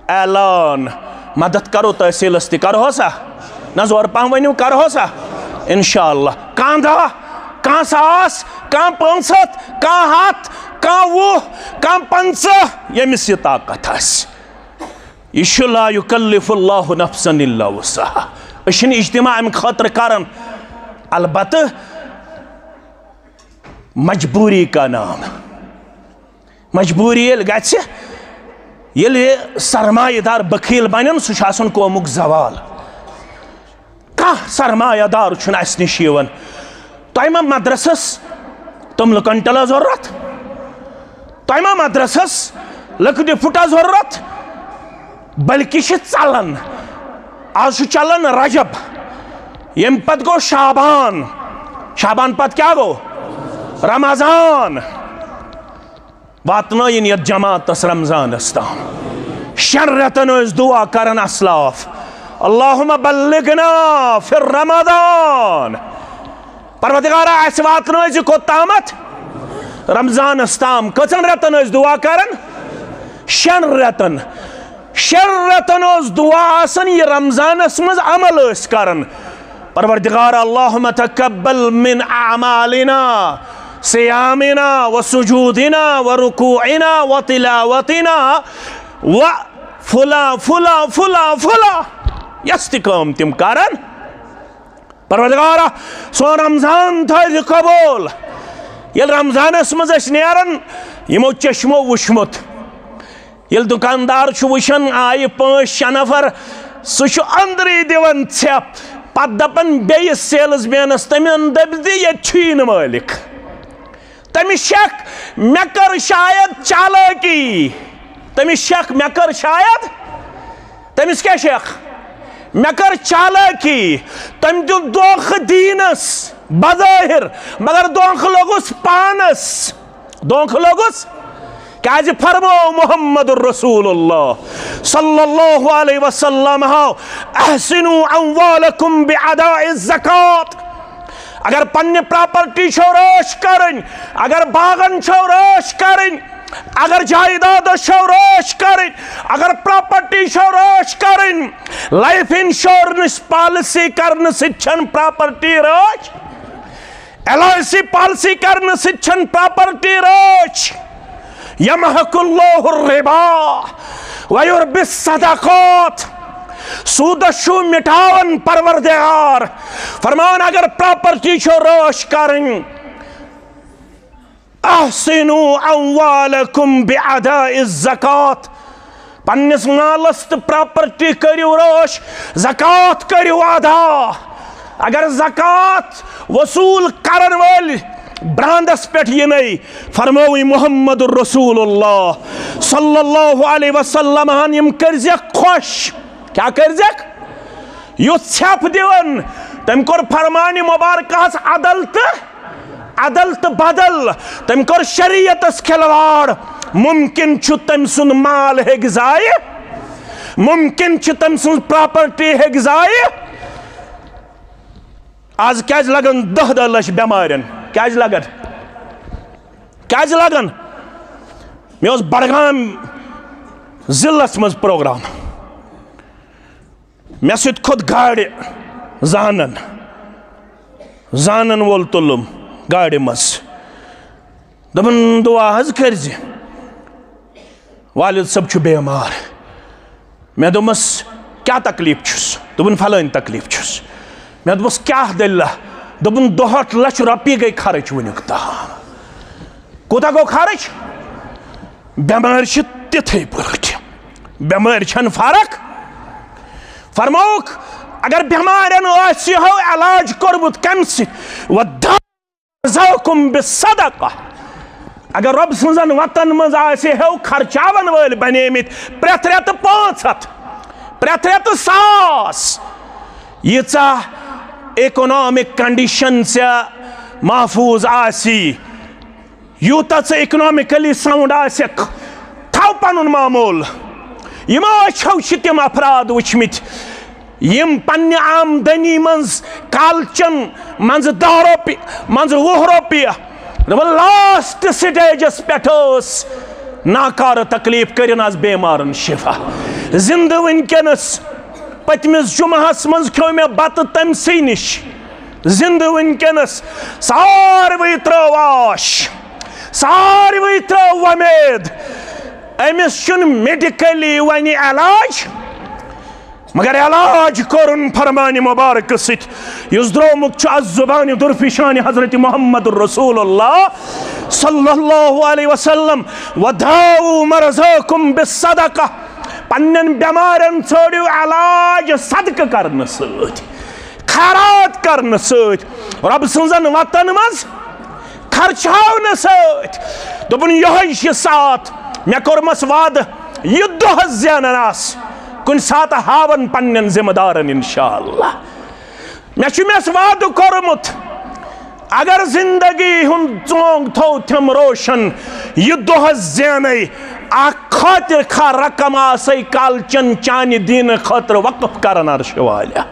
اعلان، مدد کرو تحصیلس تہِ، کرہو سا؟ نہ، زورٕ پہم ؤنِو، کرہو سا؟ انشاءاللہ۔ کانٛہہ دہ، کانٛہہ ساس، کانٛہہ پانٛژھ ہتھ، کانٛہہ ہتھ، کانٛہہ وُہ، کانٛہہ پنٛژاہ، ییٚمِس یہِ طاقت آسہِ۔ یہِ چھُ لا یکلف اللہ نفسا الا وسعها۔ أسۍ چھِنہٕ اجتماع امہِ خٲطرٕ کران، البتہٕ مجبوری کا نام۔ مجبوری ییٚلہِ گژھِ، ییٚلہِ سرمایہ دار بخیل بنن، سُہ چھُ آسان قومُک زوال۔ کانٛہہ سرمایہ دار چھُنہٕ اسہِ نِش یِوان۔ تۄہہِ ما مدرسس توٚملہٕ کنٹلا ضروٗرت؟ تۄہہِ ما مدرسس لٔکرِ پھُٹا ضروٗرت؟ بلکہِ چھِ ژلان۔ آز چھُ چلان رجب، ییٚمہِ پتہٕ گوٚو شعبان۔ شعبان پتہٕ کیٛاہ گوٚو؟ رمضان۔ واتنٲیِن یتھ جماعتس رمضانس تام۔ شٮ۪ن رٮ۪تن ٲسۍ دعا کران اسلاف، اللہم بلغنا فی رمضان۔ پروردگارا، اسہِ واتنٲے زِ کوٚت تامتھ؟ رمضانس تام۔ کٔژن رٮ۪تن ٲسۍ دعا کران؟ شٮ۪ن رٮ۪تن۔ شٮ۪ن رٮ۪تن اوس دعا آسان، یہِ رمضانس منٛز عمل ٲسۍ کران۔ پروردگار، اللہم تقبل من اعمالنا صیامنا و سجودنا و رکوعنا و تلاوتنا و فلاں فلاں فلاں فلاں۔ یس تہِ کٲم تِم کرن، پروردگارا، سون رمضان تھٲوزِ قبول۔ ییٚلہِ رمضانس منٛز أسۍ نیران، یِمو چشمو وُچھمُت، ییٚلہِ دُکاندار چھُ وٕچھان، آیہِ پانٛژھ شےٚ نفر، سُہ چھُ أنٛدرٕے دِوان ژھٮ۪پھ، پتہٕ دپان بیٚیِس سیلز مینس، تٔمۍ دٔپۍ زِ ییٚتہِ چھُیی نہٕ مٲلِک۔ تٔمِس شک، مےٚ کٔر شاید چالٲکی۔ تٔمِس شک، مےٚ کٔر شاید، تٔمِس کیٛاہ شک؟ مےٚ کٔر چالٲکی۔ تٔمۍ دیُت دھوکہٕ دیٖنس بظٲہر، مگر دھوکہٕ لوٚگُس پانس۔ دھوکہٕ لوٚگُس۔ کیٛازِ فرموو محمد رسول اللہ صلی اللہ علیہ وسلم، احسنوا اموالکم باداء الزکات۔ اگر پننہِ پراپرٹی چھو رٲچھ کرٕنۍ، اگر باغن چھو رٲچھ کرٕنۍ، اگر جائیدادس چھو رٲچھ کرٕنۍ، اگر پراپرٹی چھو رٲچھ کرٕنۍ، لائف انشورنس پالیسی کرنہٕ سۭتۍ چھنہٕ پراپرٹی رٲچھ، ایل آئی سی پالیسی کرنہٕ سۭتۍ چھنہٕ پراپرٹی رٲچھ۔ یمحق اللہ الربا ویربی الصدقات۔ سودس چھُ مٹاوان پروردگار۔ فرمان، اگر پراپرٹی چھو رٲچھ کرٕنۍ، احسنوا اموالکم باداء الزکات۔ پننِس مالس تہٕ پراپرٹی کٔرِو رٲچھ، زکوٰۃ کٔرِو ادا۔ اگر زکوٰۃ وصوٗل کرن وٲلۍ براندس پٮ۪ٹھ یِنَے، فرمٲوٕے محمد رسول اللہ صلی اللہ علیہ وسلم ہن، یِم کٔرزٮ۪کھ خۄش۔ کیٛاہ کٔرزٮ۪کھ؟ یُتھ ژھٮ۪پھ دِوان، تٔمۍ کوٚر فرمانہِ مبارکہس عدل تہٕ عدل تہٕ بدل، تٔمۍ کوٚر شریعتس کھلواڑ۔ ممکن چھُ تٔمۍ سُنٛد مال ہیٚکہِ ضایع، ممکن چھُ تٔمۍ سٕنٛز پراپرٹی ہیٚکہِ ضایع۔ آز کیٛازِ لگن دَہ دَہ لَچھ بٮ۪مارٮ۪ن؟ کیٛازِ لگن؟ کیٛازِ لگن؟ مےٚ اوس بڈگام ضلعس منٛز پروگرام۔ مےٚ سۭتۍ کھوٚت گاڑِ زانن، زانن وول تُلُم گاڑِ منٛز۔ دوٚپُن، "دُعا حظ کٔرۍزِ، والد صٲب چھُ بٮ۪مار۔" مےٚ دوٚپمَس، "کیٛاہ تکلیٖف چھُس؟" دوٚپُن، "فلٲنۍ تکلیٖف چھُس۔" مےٚ دوٚپمَس، "کیٛاہ دٔلیٖلہ؟" دوٚپُن، "دُہٲٹھ لَچھ رۄپیہِ گٔے خرٕچ وٕنیُک تام۔" کوٗتاہ گوٚو خرٕچ؟ بٮ۪مٲرۍ چھِ تِتھَے پٲٹھۍ۔ بٮ۪مٲرۍ چھَنہٕ فرق۔ فرمووُکھ، اگر بٮ۪مارٮ۪ن آسہِ ہو علاج کوٚرمُت کَمہِ سۭتۍ؟ وَدَّعَ رَزَاقُم بِالصَّدَقَہ۔ اگر رۄب سٕنٛزَن وَتَن منٛز آسہِ ہو خرچاوَن وٲلۍ بَنیمٕتۍ پرٛٮ۪تھ رٮ۪تہٕ پانٛژھ ہَتھ، پرٛٮ۪تھ رٮ۪تہٕ ساس، ییٖژاہ اِکنامِک کَنڈِشَن ژےٚ محفوٗظ آسی، یوٗتاہ ژٕ اِکنامِکٔلی ساوُنٛڈ آسٮ۪کھ، تھاو پَنُن معموٗل۔ یِمو أچھو چھِ تِم افراد وٕچھمٕتۍ، یِم پننہِ آمدنی منٛز کالچن منٛزٕ دَہ رۄپیہِ، منٛزٕ وُہ رۄپیہِ، دوٚپُن، لاسٹ سٹیجس پٮ۪ٹھ ٲس ناکارٕ تکلیف، کٔرِن از بیمارن شفا۔ زندٕ وٕنکیٚنس، پٔتمِس جمعہس منٛز کھیوٚو مےٚ بتہٕ تٔمۍ سٕے نِش۔ زندٕ وٕنکیٚنس، ساروٕے ترٲو آش، ساروٕے ترٲو وۄمید۔ أمِس چھُنہٕ میڈیکلی وۄنۍ علاج، مگر علاج کوٚرُن فرمانِ مبارکہٕ سۭتۍ، یُس درٛامُت چھُ از زبانِ درفشانِ حضرت محمد رسول اللہ صلی اللہ علیہ وسلم، "وداؤ مرضاکم بالصدقہ"، پننٮ۪ن بٮ۪مارٮ۪ن ژھٲنٛڈِو علاج صدقہٕ کرنہٕ سۭتۍ، خیرات کرنہٕ سۭتۍ، رۄب سٕنٛزن وتن منٛز خرچاونہٕ سۭتۍ۔ دوٚپُن، یِہوٚے چھُ ساتھ، مےٚ کوٚرمَس وعدٕ، یہِ دۄہ زینان آس، کُنہِ ساتہٕ ہاوَن پننٮ۪ن ذمہٕ دارن انشاءاللہ۔ مےٚ چھُ مےٚ وعدٕ کوٚرمُت، اگر زندگی ہُنٛد ژونگ تھوو تھم روشن، یہِ دۄہ زینَے اکھ خاطر خواہ رقم آسے کالچن چانہِ دینہٕ خٲطرٕ وقف کرن عرشہِ والیا۔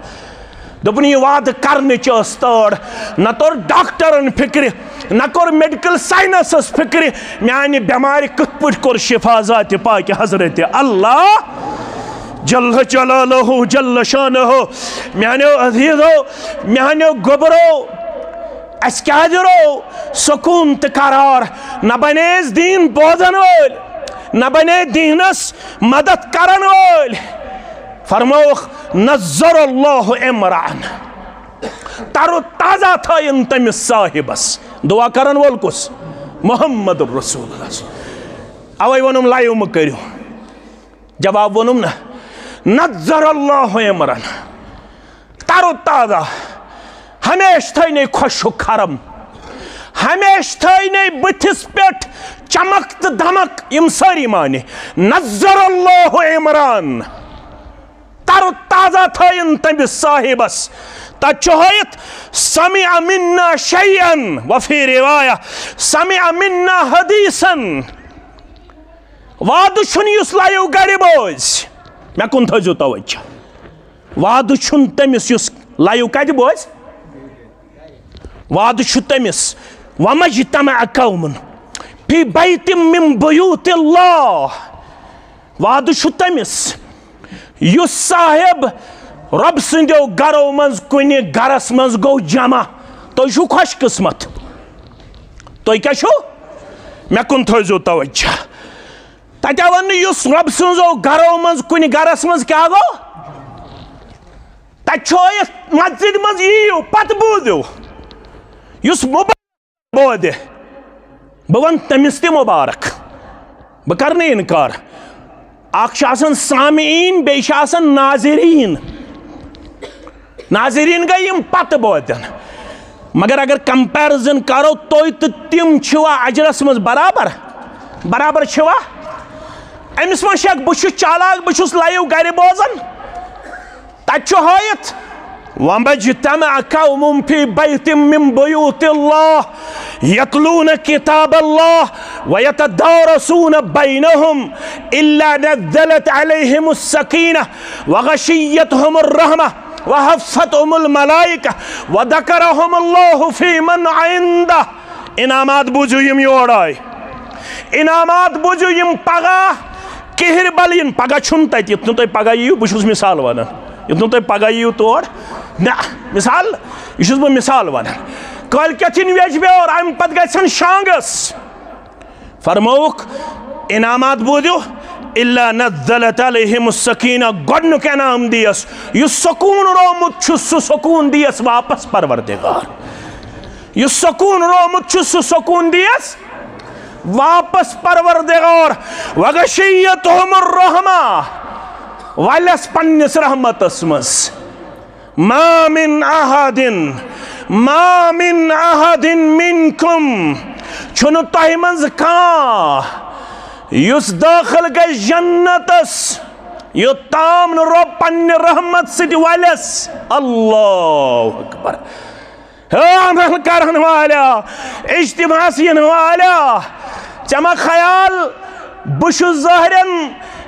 دوٚپُن، یہِ وعدٕ کرنٕچ ٲس تٲر۔ نہ توٚر ڈاکٹرن فکرِ، نہ کوٚر میڈیکل سائنسس فکرِ، میانہِ بٮ۪مارِ کِتھ پٲٹھۍ کوٚر شفا ذاتِ پاکہِ حضرت اللہ جل جلالہ جل شانہ۔ میانیو عزیزو، میانیو گوبرو، اسہِ کیازِ رو سکون تہٕ قرار؟ نہ بنے أسۍ دین بوزن وٲلۍ، نہ بنے دینس مدد کرن وٲلۍ۔ فرمووُکھ، نظر اللہ عمران، تر و تازہ تھٲیِن تٔمِس صاحبس۔ دعا کرن وول کُس؟ محمد رسول اللہ۔ اوے ووٚنُم، لایِو مہٕ کٔرِو۔ جواب ووٚنُم نہ، نظر اللہ عمران، تر و تازہ، ہمیشہٕ تھٲینَے خۄشک خرم، ہمیشہٕ تھٲینَے بٕتھِس پٮ۪ٹھ چمک تہٕ دمک۔ یِم سٲری معنی، نظر اللہ عمران، تر و تازہ تھٲیِن تٔمِس صاحبس۔ تتہِ چھُ ہٲیِتھ، سمع منا شیئا وفی روایہ، سمع منا حدیثا۔ وعدٕ چھُنہٕ یُس لایِو گرِ بوزِ۔ مےٚ کُن تھٲیزیو توجہ۔ وعدٕ چھُنہٕ تٔمِس یُس لایِو کتہِ بوزِ۔ وعدٕ چھُ تٔمِس، وما اجتمع قوم فی بیت من بیوت اللہ۔ وعدٕ چھُ تٔمِس، یُس صاحب رۄب سٕنٛدیو گرو منٛز کُنہِ گرس منٛز گوٚو جمع۔ تُہۍ چھِو خۄش قٕسمت۔ تُہۍ کیٛاہ چھِو؟ مےٚ کُن تھٲیزیو توجہ۔ تتہِ آو وننہٕ، یُس رۄب سٕنٛزو گرو منٛز کُنہِ گرس منٛز کیٛاہ گوٚو؟ تتہِ چھُ ٲیِتھ، مسجد منٛز یِیِو، پتہٕ بوٗزِو۔ یُس مُبارک بودِ، بہٕ وَنہٕ تٔمِس تہِ مُبارک، بہٕ کَرٕ نہٕ اِنکار۔ اَکھ چھُ آسان سامعیٖن، بیٚیہِ چھِ آسان ناظریٖن۔ ناظریٖن گٔے یِم پَتہٕ بوزن، مگر اگر کمپیرزن کَرو، تُہۍ تہٕ تِم چھِوا اجرس منٛز برابر؟ برابر چھِوا؟ أمِس ما شک، بہٕ چھُس چالاک، بہٕ چھُس لایِو گرِ بوزان۔ تتہِ چھُ ہٲیِتھ، وما اجتمع قوم فی بیت من بیوت اللہ یتلون کتاب اللہ ویتدارسون بینہم الا نزلت علیہم السکینہ وغشیتہم الرحمہ وحفتہم الملائکہ وذکرہم اللہ فی من عندہ۔ انعامات بوٗزِو، یِم یور آے۔ انعامات بوٗزِو، یِم پگاہ کِہِر بل یِن۔ پگاہ چھُنہٕ تَتہِ، یُتھ نہٕ تُہۍ پگاہ یِیِو، بہٕ چھُس مثال وَنان۔ یُتھ نہٕ تُہۍ پگاہ یِیِو تور۔ نہ، مثال، یہِ چھُس بہٕ مثال وَنان۔ کٲلۍ کٮ۪تھ یِن ویٚجہِ بیور، اَمہِ پتہٕ گژھن شانٛگَس۔ فرمووُکھ، انعامات بوٗزِو، الا نزلت علیہم السکینہ، گۄڈٕنیُک انعام دیس، یُس سکوٗن رومُت چھُ، سُہ سکوٗن دیس واپس پروردگار۔ یُس سکوٗن رومُت چھُ، سُہ سکوٗن دیس واپس پروردگار۔ وغشیتہم الرحمہ، ولس پننِس رحمتس منٛز۔ ما من احد، ما من احد منکم، چھُنہٕ تۄہہِ منٛز کانٛہہ یُس دٲخل گژھِ جنتس، یوٚتام نہٕ رۄب پننہِ رحمت سۭتۍ ولس۔ اللہ اکبر۔ ہے عمل کرن والیا، اجتماعس یِن والیا، ژےٚ ما خیال بہٕ چھُس ظٲہرن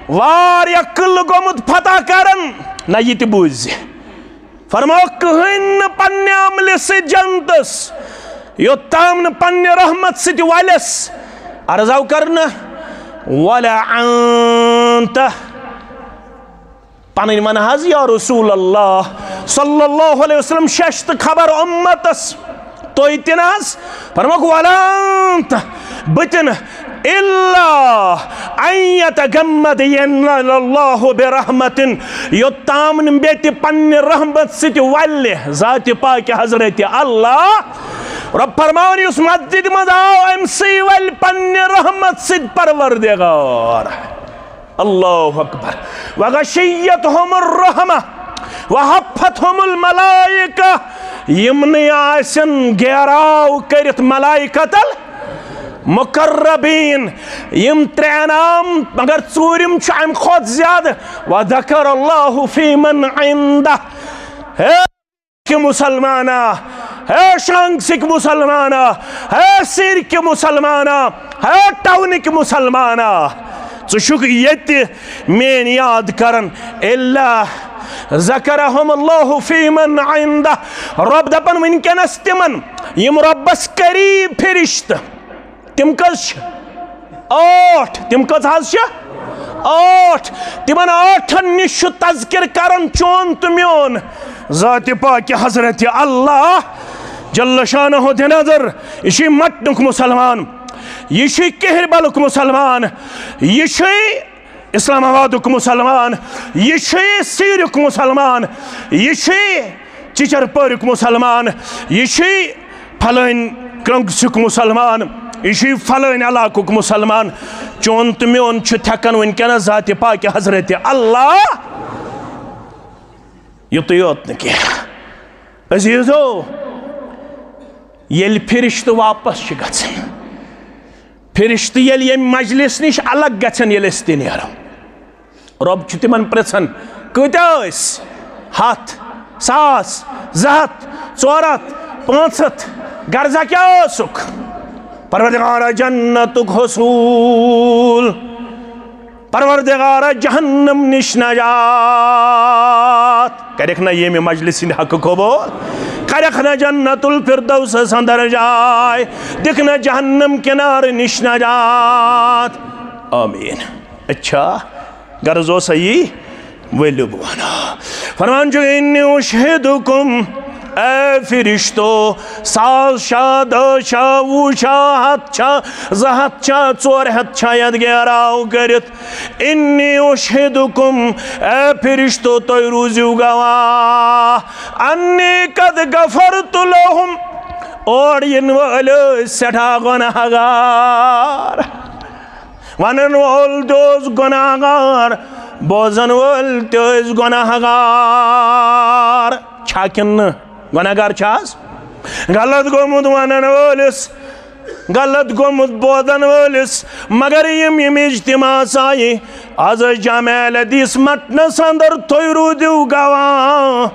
واریاہ قلعہٕ گوٚمُت فتح کرن؟ نہ، یہِ تہِ بوٗزِ۔ فرماو، کٕہٕنۍ نہٕ پننہِ عملہِ سۭتۍ جنتس، یوٚت تام نہٕ پننہِ رحمت سۭتۍ ولٮ۪س عرضاو کرنہٕ، ولا انت۔ پنٕنۍ ون حظ یا رسول اللہ صلی اللہ علیہ وسلم، شش تہٕ خبر امتس، تُہۍ تہِ نہٕ حظ۔ فرموکھ، ولا انت، بہٕ تہِ نہٕ، الا ان یتغمدنی اللہ برحمت، یوٚت تام نہٕ مےٚ تہِ پننہِ رحمت سۭتۍ ولہِ ذاتِ پاکہِ حضرت اللہ۔ رۄب فرماوان، یُس مسجدِ منٛز آو، أمۍ سٕے ولہِ پننہِ رحمت سۭتۍ پروردگار۔ اللہ اکبر۔ وغشیتہم الرحمہ وحفتہم الملائکہ۔ یِمنٕے آسن گیراو کٔرِتھ ملائکۃ المقربین۔ یِم ترٛےٚ انعام، مگر ژوٗرِم چھُ امہِ کھۄتہٕ زیادٕ۔ وذکر اللہ فی من عندہ۔ ہے کہ مسلمانہ، ہے شانگسٕکۍ مسلمانہ، ہے سیرکہِ مسلمانہ، ہے ٹاونٕکۍ مسلمانہ، ژٕ چھُکھ ییٚتہِ میٲنۍ یاد کران۔ الا ذکرہم اللہ فی من عندہ۔ رۄب دپان وٕنکیٚنس تِمن، یِم رۄبس قریب فرشتہٕ، تِم کٔژ چھِ؟ ٲٹھ۔ تِم کٔژ حظ چھِ؟ ٲٹھ۔ تِمن ٲٹھن نِش چھُ تذکر کران چون تہٕ میون ذاتِ پاکہِ حضرت اللہ جل شانہ۔ دِ نظر، یہِ چھُے مٹنُک مسلمان، یہِ چھُے کہربلُک مسلمان، یہِ چھُے اسلام آبادُک مسلمان، یہِ چھُے سیٖریُک مسلمان، یہِ چھُے چچرپوریُک مسلمان، یہِ چھُے فلٲنۍ کرنگسُک مسلمان، یہِ چھُے فلٲنۍ علاقُک مسلمان۔ چون تہٕ میون چھُ تھٮ۪کان وٕنکیٚنس ذاتِ پاکہِ حضرت اللہ۔ یُتُے یوت نہٕ کینٛہہ، عزیزو، ییٚلہِ فرشتہٕ واپس چھِ گژھان، فرشتہٕ ییٚلہِ ییٚمہِ مجلس نِش الگ گژھن، ییٚلہِ أسۍ تہِ نیرو، رۄب چھُ تِمن پرژھان، کۭتیاہ ٲسۍ؟ ہتھ، ساس، زٕ ہتھ، ژور ہتھ، پانٛژھ ہتھ؟ غرضہ کیٛاہ اوسُکھ؟ پروردگارا، جنتُک حصوٗل، پروردگارا، جہنم نِش نجات۔ کرکھ نہ ییٚمہِ مجلس ہٕنٛدِ حقہٕ قبول؟ کرکھ نہ جنت الفردوسس اندر جاے؟ دِکھ نہ جہنم کنارٕ نِش نجات؟ آمین۔ اچھا، غرض اوس یی، ؤلِو بہٕ وَنہٕ۔ فرمان چھُ، انی اشہدکم، اے فرشتو، ساس چھا، دہ چھا، وُہ چھا، ہتھ چھا، زٕ ہتھ چھا، ژور ہتھ چھا یتھ گیراو کٔرِتھ؟ انی اشہدکم، اے فرشتو، تُہۍ روٗزِو گواہ، انی قد غفرت لہم، اور یِنہٕ وٲلۍ ٲسۍ سٮ۪ٹھاہ گۄناہ گار۔ ونن وول تہِ اوس گۄناہ گار، بوزن وٲلۍ تہِ ٲسۍ گۄناہ گار۔ چھا کِنہٕ نہٕ؟ گۄناہ گار چھا حظ؟ غلط گوٚمُت ونن وٲلِس، غلط گوٚمُت بوزن وٲلِس، مگر یِم یِم اجتماعس آیہِ، از ٲسۍ جامع اہل حدیث مٹنس اندر، تُہۍ روٗدِو گواہ۔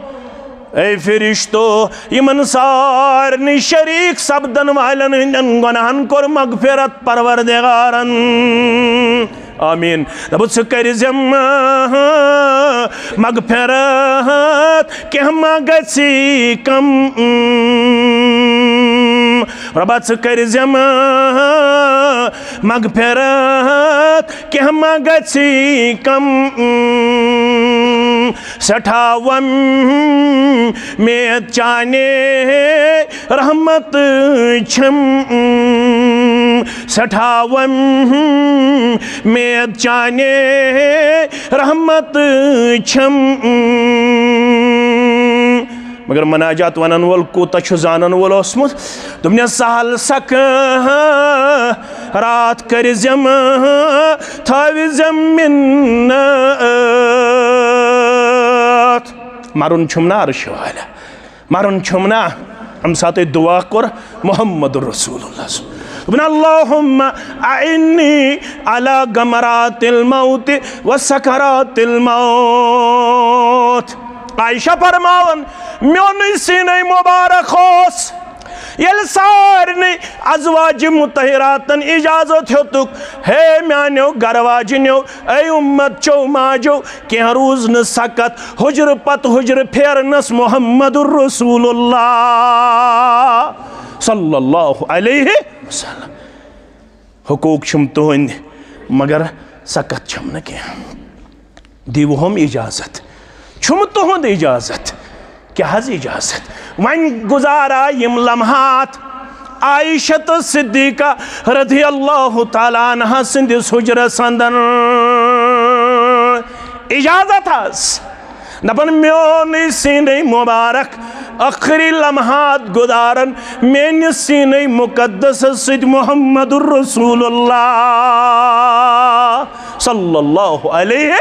اے فرشتو، یِمن سارنٕے شریک سپدن والٮ۪ن ہٕنٛدٮ۪ن گۄناہن کوٚر مغفرت پروردگارن۔ آمین۔ دَپُس، ژٕ کٔرۍ زٮ۪م مغفرت، کینٛہہ ما گژھی کم۔ رۄبا، ژٕ کٔرۍ زٮ۪م مغفرت، کینٛہہ ما گژھی کم۔ سٮ۪ٹھاہ وۄمید چانے رحمت چھم، سٮ۪ٹھاہ وۄمید چانے رحمت چھم۔ مگر مناجات ونن وول کوٗتاہ چھُ زانن وول اوسمُت؟ دوٚپنس، سہل سکھ راتھ کٔرۍ زٮ۪م، تھٲوِ زٮ۪م مِنت۔ مرُن چھُم نا عرشہِ والہِ، مرُن چھُم نا۔ امہِ ساتہٕ دعا کوٚر محمد رسول اللہ۔ دوٚپُن، اللہم اعنی علی غمرات الموت و سکرات الموت۔ عائشہ فرماوان، میونُے سیٖنَے مُبارک اوس، ییٚلہِ سارنٕے ازواج مطہراتن اجازت ہیوٚتُکھ، ہے میانیو گرٕ واجنیو، اے امت چو ماجو، کینٛہہ روٗز نہٕ سکت، حجرٕ پتہٕ حجرٕ پھیرنس محمد رسول اللہ صلی اللہ علیہ وسلم۔ حقوق چھِم تُہٕنٛدۍ، مگر سکت چھِم نہٕ کینٛہہ۔ دیٖوہوم اجازت، چھُم تُہُنٛد اجازت۔ کیٛاہ حظ اجازت؟ وۄنۍ گُزارا یِم لمحات عائشہ تہٕ صدیقہ رضی اللہ تعالیٰ عنہا سٕنٛدِس حجرس اندر۔ اجازت حظ۔ دپان، میونٕے سیٖنے مبارک ٲخری لمحات گُزارن میٲنِس سیٖنے مقدسس سۭتۍ محمد رسول اللہ صلی اللہ علیہ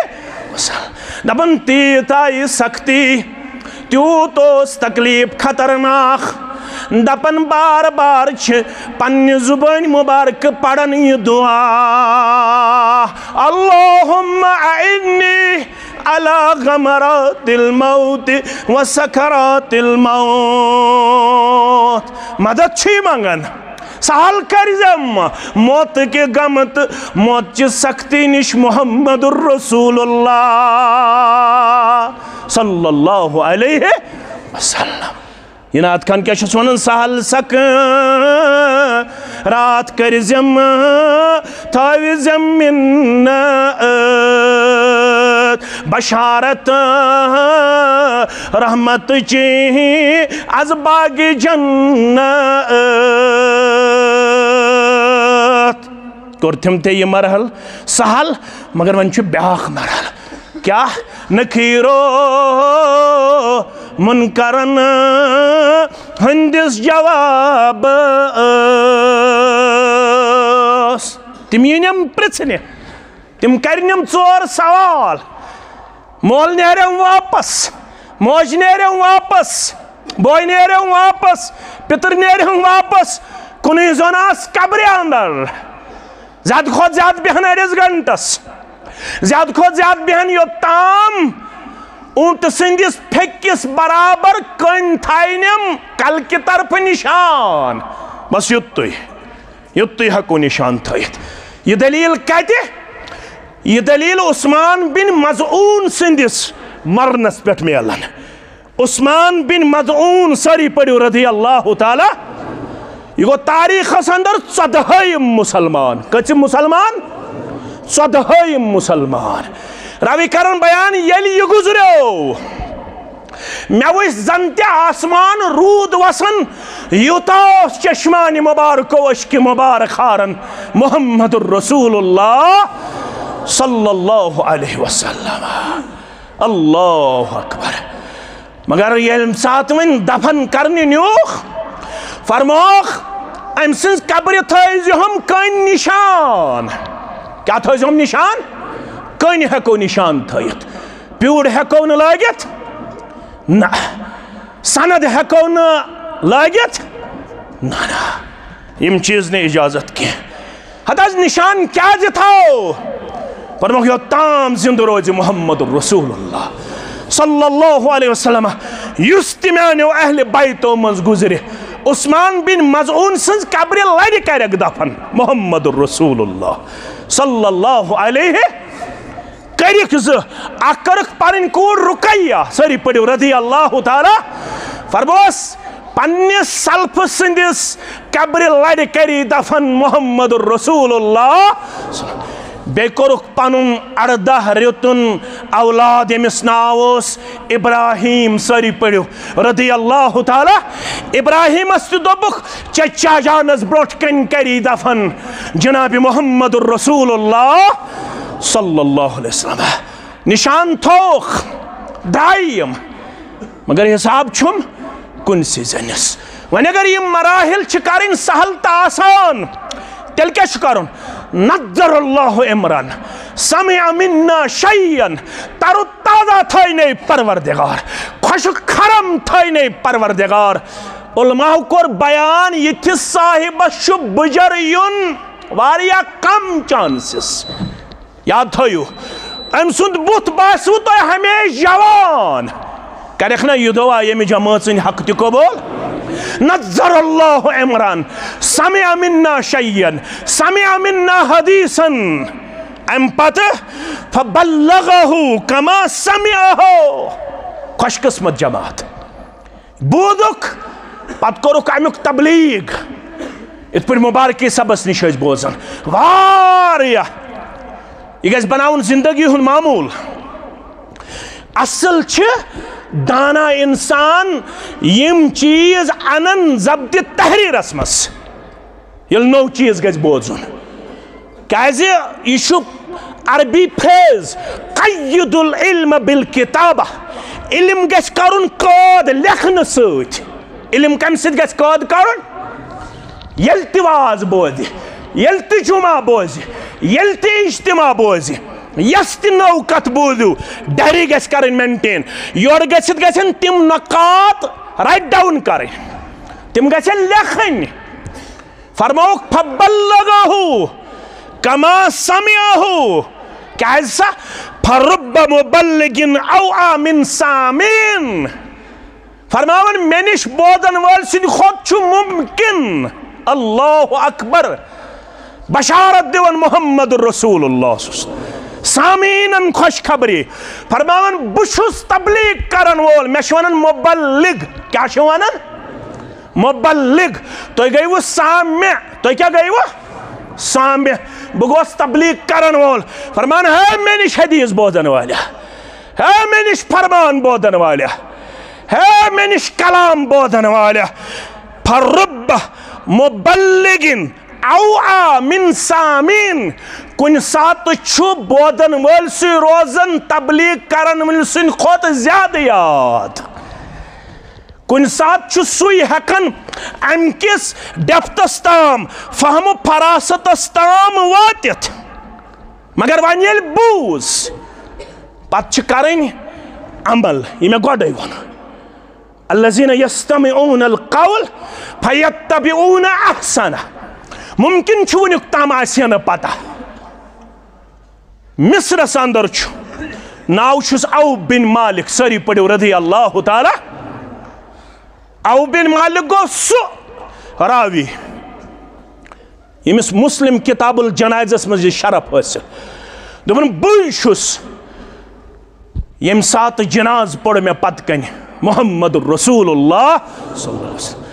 وسلم۔ دپان، تیٖژ آیہِ سختی، تیوٗت اوس تکلیف خطرناک۔ دپان، بار بار چھِ پننہِ زبٲنۍ مبارکہٕ پران یہِ دعا، اللہم اعنی علی غمرات الموت و سکرات الموت۔ مدد چھُے منگان، سہل کٔرۍ زٮ۪م موت کہِ غمہٕ تہٕ موت چہِ سختی نِش محمد رسول اللہ صلی اللہ علیہ وسلم۔ یہِ نعت خان کیٛاہ چھُس ونان؟ سہل سکرات کٔرۍ زٮ۪م، تھٲوِ زٮ۪م مِنت بشارت رحمت چی از باغ جنت۔ کوٚر تِم تہِ یہِ مرحل سہل، مگر وۄنۍ چھُ بیٛاکھ مرحل۔ کیٛاہ؟ نکیرو منکرن ہٕنٛدِس جوابس۔ تِم یِنٮ۪م پرٛژھنہِ، تِم کرنٮ۪م ژور سوال۔ مول نیرٮ۪م واپس، موج نیرٮ۪م واپس، بوے نیرٮ۪م واپس، پِتٕر نیرٮ۪م واپس، کُنُے زوٚن آس قبرِ اندر۔ زیادٕ کھۄتہٕ زیادٕ بیہن أڑِس گھنٹس، زیادٕ کھۄتہٕ زیادٕ بیہن یوٚتام اوٗنٹہٕ سٕنٛدِس پھیٚکِس برابر کٔنۍ تھاینٮ۪م کلکہِ طرفہٕ نشان۔ بس یُتُے، یُتُے ہٮ۪کو نشان تھٲیِتھ۔ یہِ دلیل کتہِ؟ یہِ دلیل عثمان بن مظعون سٕنٛدِس مرنس پٮ۪ٹھ میلان۔ عثمان بن مظعون، سٲری پٔرِو رضی اللہ تعالیٰ، یہِ گوٚو تاریخس اندر ژۄدہٲیِم مسلمان۔ کٔژِم مسلمان؟ ژۄدہٲیِم مسلمان۔ راوی کرن بیان، ییٚلہِ یہِ گُزریو، مےٚ وٕچھ زن تہِ آسمان روٗد وسان، یوٗتاہ اوس چشمانِ مبارکو اشکِ مبارک ہاران محمد رسول اللہ صلی اللہ علیہ وسلم۔ اللہ اکبر۔ مگر ییٚمہِ ساتہٕ وۄنۍ دفن کرنہِ نیوٗکھ، فرمووُکھ، أمۍ سٕنٛز قبرِ تھٲوزِہوم کٔنۍ نشان۔ کیٛاہ تھٲوزِہوم نشان؟ کٔنۍ ہٮ۪کو نشان تھٲیِتھ، پیوٗر ہٮ۪کو نہٕ لٲگِتھ، نہ، سند ہٮ۪کو نہٕ لٲگِتھ، نہ، نہ، یِم چیٖز نہٕ اجازت کینٛہہ۔ ہتہٕ حظ نشان کیٛازِ تھاوو؟ فرمووُکھ، یوٚتام زِندٕ روزِ محمد رسول اللہ صلی اللہ علیہ وسلم، یُس تہِ میانیو اہلِ بیتو منٛز گُزرِ، عثمان بن مظعون سٕنٛز قبرِ لرِ کرٮ۪کھ دفن محمد رسول اللہ صلی اللہ علیہ۔ کٔرِکھ زٕ، اکھ کٔرٕکھ پنٕنۍ کوٗر رقیہ، سٲری پٔرِو رضی اللہ تعالیٰ، فرموس، پننِس سلفہٕ سٕنٛدِس قبرِ لرِ کری دفن محمد رسول اللہ۔ بیٚیہِ کوٚرُکھ پنُن ارداہ رٮ۪تُن اولاد، ییٚمِس ناو اوس ابراہیم، سٲری پٔرِو رضی اللہ تعالیٰ۔ ابراہیمس تہِ دوٚپُکھ، چچا جانس برونٛٹھ کنۍ کری دفن جناب محمد رسول اللہ صلی اللہ علیہ وسلم۔ نشان تھووُکھ، درٛاے یِم۔ مگر حساب چھُم کُنسٕے زٔنِس۔ وۄنۍ اگر یِم مراحل چھِ کرٕنۍ سہل تہٕ آسان، تیٚلہِ کیٛاہ چھُ کرُن؟ نظر اللہ امرن سمع منا شیئا، تر و تازہ تھٲینَے پروردگار، خۄشک خرم تھٲینَے پروردگار۔ علماء کوٚر بیان، یِتھِس صاحبس چھُ بُجر یُن واریاہ کم چانسز۔ یاد تھٲیِو، أمۍ سُنٛد بُتھ باسِوٕ تۄہہِ ہمیشہِ جوان۔ کَرٮ۪کھ نہ یہِ دعا، ییٚمہِ جمٲژ سٕنٛدۍ حق تہِ قبول۔ نظر اللہ امرأن سمع منا شیئن، سمع منا حدیثن، امہِ پتہٕ فبلغہ کما سمعہ۔ خۄش قسمت جماعت، بوٗزُکھ، پتہٕ کوٚرُکھ امیُک تبلیغ۔ یِتھ پٲٹھۍ مبارکی صٲبس نِش ٲسۍ بوزان واریاہ۔ یہِ گژھِ بناوُن زندگی ہُنٛد معموٗل۔ اصل چھِ دانا انسان یِم چیٖز انن ضبط تحریرس منٛز، ییٚلہِ نوٚو چیٖز گژھِ بوزُن۔ کیازِ یہِ چھُ عربی فریز، قید العلم بالکتابہ۔ علم گژھِ کرُن قٲد لیکھنہٕ سۭتۍ۔ علم کمہِ سۭتۍ گژھِ قٲد کرُن؟ ییٚلہِ تہِ واز بوزِ، ییٚلہِ تہِ جمعہ بوزِ، ییٚلہِ تہِ اجتماع بوزِ، یۄس تہِ نٔو کتھ بوٗزِو، ڈائری گژھِ کرٕنۍ مینٹین۔ یورٕ گٔژھِتھ گژھن تِم نقاط رائٹ ڈاؤن کرٕنۍ، تِم گژھن لیکھٕنۍ۔ فرماوُکھ فبلغہ کما سمعہ۔ کیازِ سا؟ فرب مبلغ اوعی من سامع۔ فرماوان، مےٚ نِش بوزن وٲلۍ سٕنٛدِ کھۄتہٕ چھُ ممکن، اللہ اکبر، بشارت دِوان محمد رسول اللہ صلی اللہ علیہ وسلم۔ سامعیٖنن خۄشخبری۔ فرماوان، بہٕ چھُس تبلیغ کرن وول، مےٚ چھِ ونان مبلغ۔ کیٛاہ چھِ ونان؟ مبلغ۔ تُہۍ گٔیوٕ سامع، تُہۍ کیٛاہ گٔیوٕ؟ سامع۔ بہٕ گوس تبلیغ کرن وول۔ فرمان، ہے مےٚ نِش حدیث بوزن والیا، ہے مےٚ نِش فرمان بوزن والیا، ہے مےٚ نِش کلام بوزن والیا۔ فرب مبلغ اوعی من سامع۔ کُنہِ ساتہٕ چھُ بوزن وٲلۍ سٕے روزان تبلیغ کرن وٲلۍ سٕنٛدِ کھۄتہٕ زیادٕ یاد۔ کُنہِ ساتہٕ چھُ سُے ہٮ۪کان اَمہِ کِس ڈیپتھس تام، فہمہٕ فراستس تام وٲتِتھ۔ مگر وۄنۍ ییٚلہِ بوٗز، پتہٕ چھِ کرٕنۍ عمل، یہِ مےٚ گۄڈَے ووٚن۔ الذین یستمعون القول فیتبعون احسنہ۔ ممکن چھُ وٕنیُک تام آسہِ ہے نہٕ پتہ۔ مصرس اندر چھُ، ناو چھُس عوف بن مالک، سٲری پٔرِو رضی اللہ تعالیٰ۔ عوف بن مالک گوٚو سُہ راوی ییٚمِس مسلم کتاب الجنائزس منٛز یہِ شرف حٲصِل۔ دوٚپُن، بٕے چھُس ییٚمہِ ساتہٕ جناز پوٚر مےٚ پتہٕ کنہِ محمد رسول اللہ صلی اللہ علیہ وسلم۔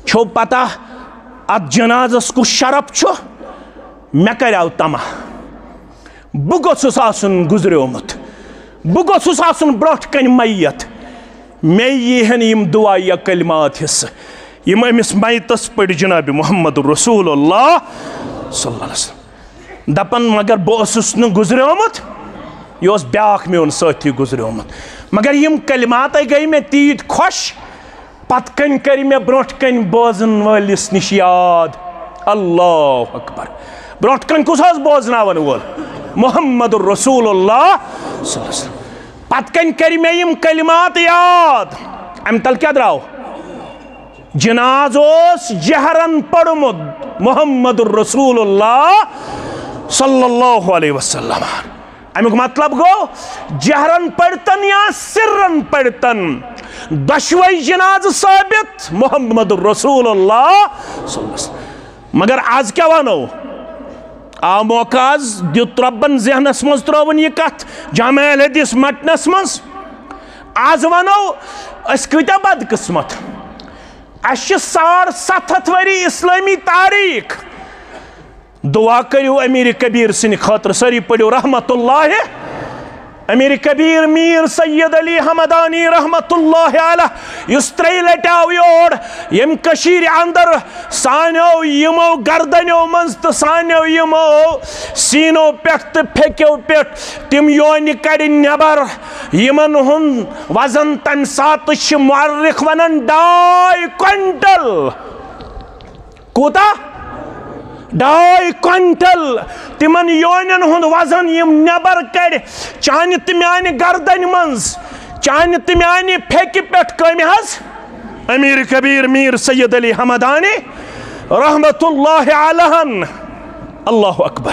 چھو پتہ اتھ جنازس کُس شرف چھُ؟ مےٚ کریاو طمع، بہٕ گوٚژھُس آسُن گُزریومُت، بہٕ گوٚژھُس آسُن برونٛٹھ کنہِ میت، مےٚ یی ہن یِم دعا یا کلمات حصہٕ، یِم أمِس میتس پٔرۍ جناب محمد رسول اللہ صلی اللہ علیہ وسلم۔ دپان، مگر بہٕ اوسُس نہٕ گُزریومُت، یہِ اوس بیاکھ میون سٲتھی گُزریومُت، مگر یِم کلماتے گٔے مےٚ تیٖتۍ خۄش، پتہٕ کنۍ کرِ مےٚ برونٛٹھ کنۍ بوزن وٲلِس نِش یاد۔ اللہ اکبر۔ برونٛٹھ کنۍ کُس اوس بوزناون وول؟ محمد رسول اللہ صلی اللہ علیہ وسلم۔ پتہٕ کنۍ کرِ مےٚ یِم کلمات یاد۔ امہِ تل کیٛاہ درٛاو؟ جناز اوس جہرن پوٚرمُت محمد رسول اللہ صلی اللہ علیہ وسلم۔ امیُک مطلب گوٚو، جہرن پٔرتن یا سرن پٔرتن، دۄشوے جنازٕ ثٲبت محمد رسول اللہ صلی اللہ علیہ وسلم۔ مگر از کیٛاہ ونو؟ آو موقع، از دیُت رۄبن ذہنس منٛز، ترٲوٕن یہِ کتھ جامع الحدیث متنس منٛز۔ از ونو، أسۍ کۭتیٛاہ بدقسمت۔ اسہِ چھِ ساڑ ستھ ہتھ ؤری اسلٲمی تاریخ۔ دعا کٔرِو امیر کبیر سٕنٛدِ خٲطرٕ، سٲری پٔرِو رحمت اللہ۔ امیر کبیر میر سید علی حمدانی رحمت اللہ علیہ، یُس ترٛیٚیہِ لٹہِ آو یور، ییٚمہِ کٔشیٖرِ اندر سانیو یِمو گردنیو منٛز تہٕ سانیو یِمو سیٖنو پٮ۪ٹھ تہٕ پھیٚکیو پٮ۪ٹھ تِم یونہِ کڑِ نٮ۪بر، یِمن ہُنٛد وزن تمہِ ساتہٕ چھِ مورخ ونان ڈاے کوینٹل۔ کوٗتاہ؟ ڈاے کوینٹل۔ تِمن یونٮ۪ن ہُنٛد وزن یِم نٮ۪بر کڑِ چانہِ تہٕ میانہِ گردنہِ منٛز، چانہِ تہٕ میانہِ پھیٚکہِ پٮ۪ٹھ کٔمۍ حظ؟ امیر کبیر میر سید علی حمدانی رحمت اللہ علیہن۔ اللہ اکبر۔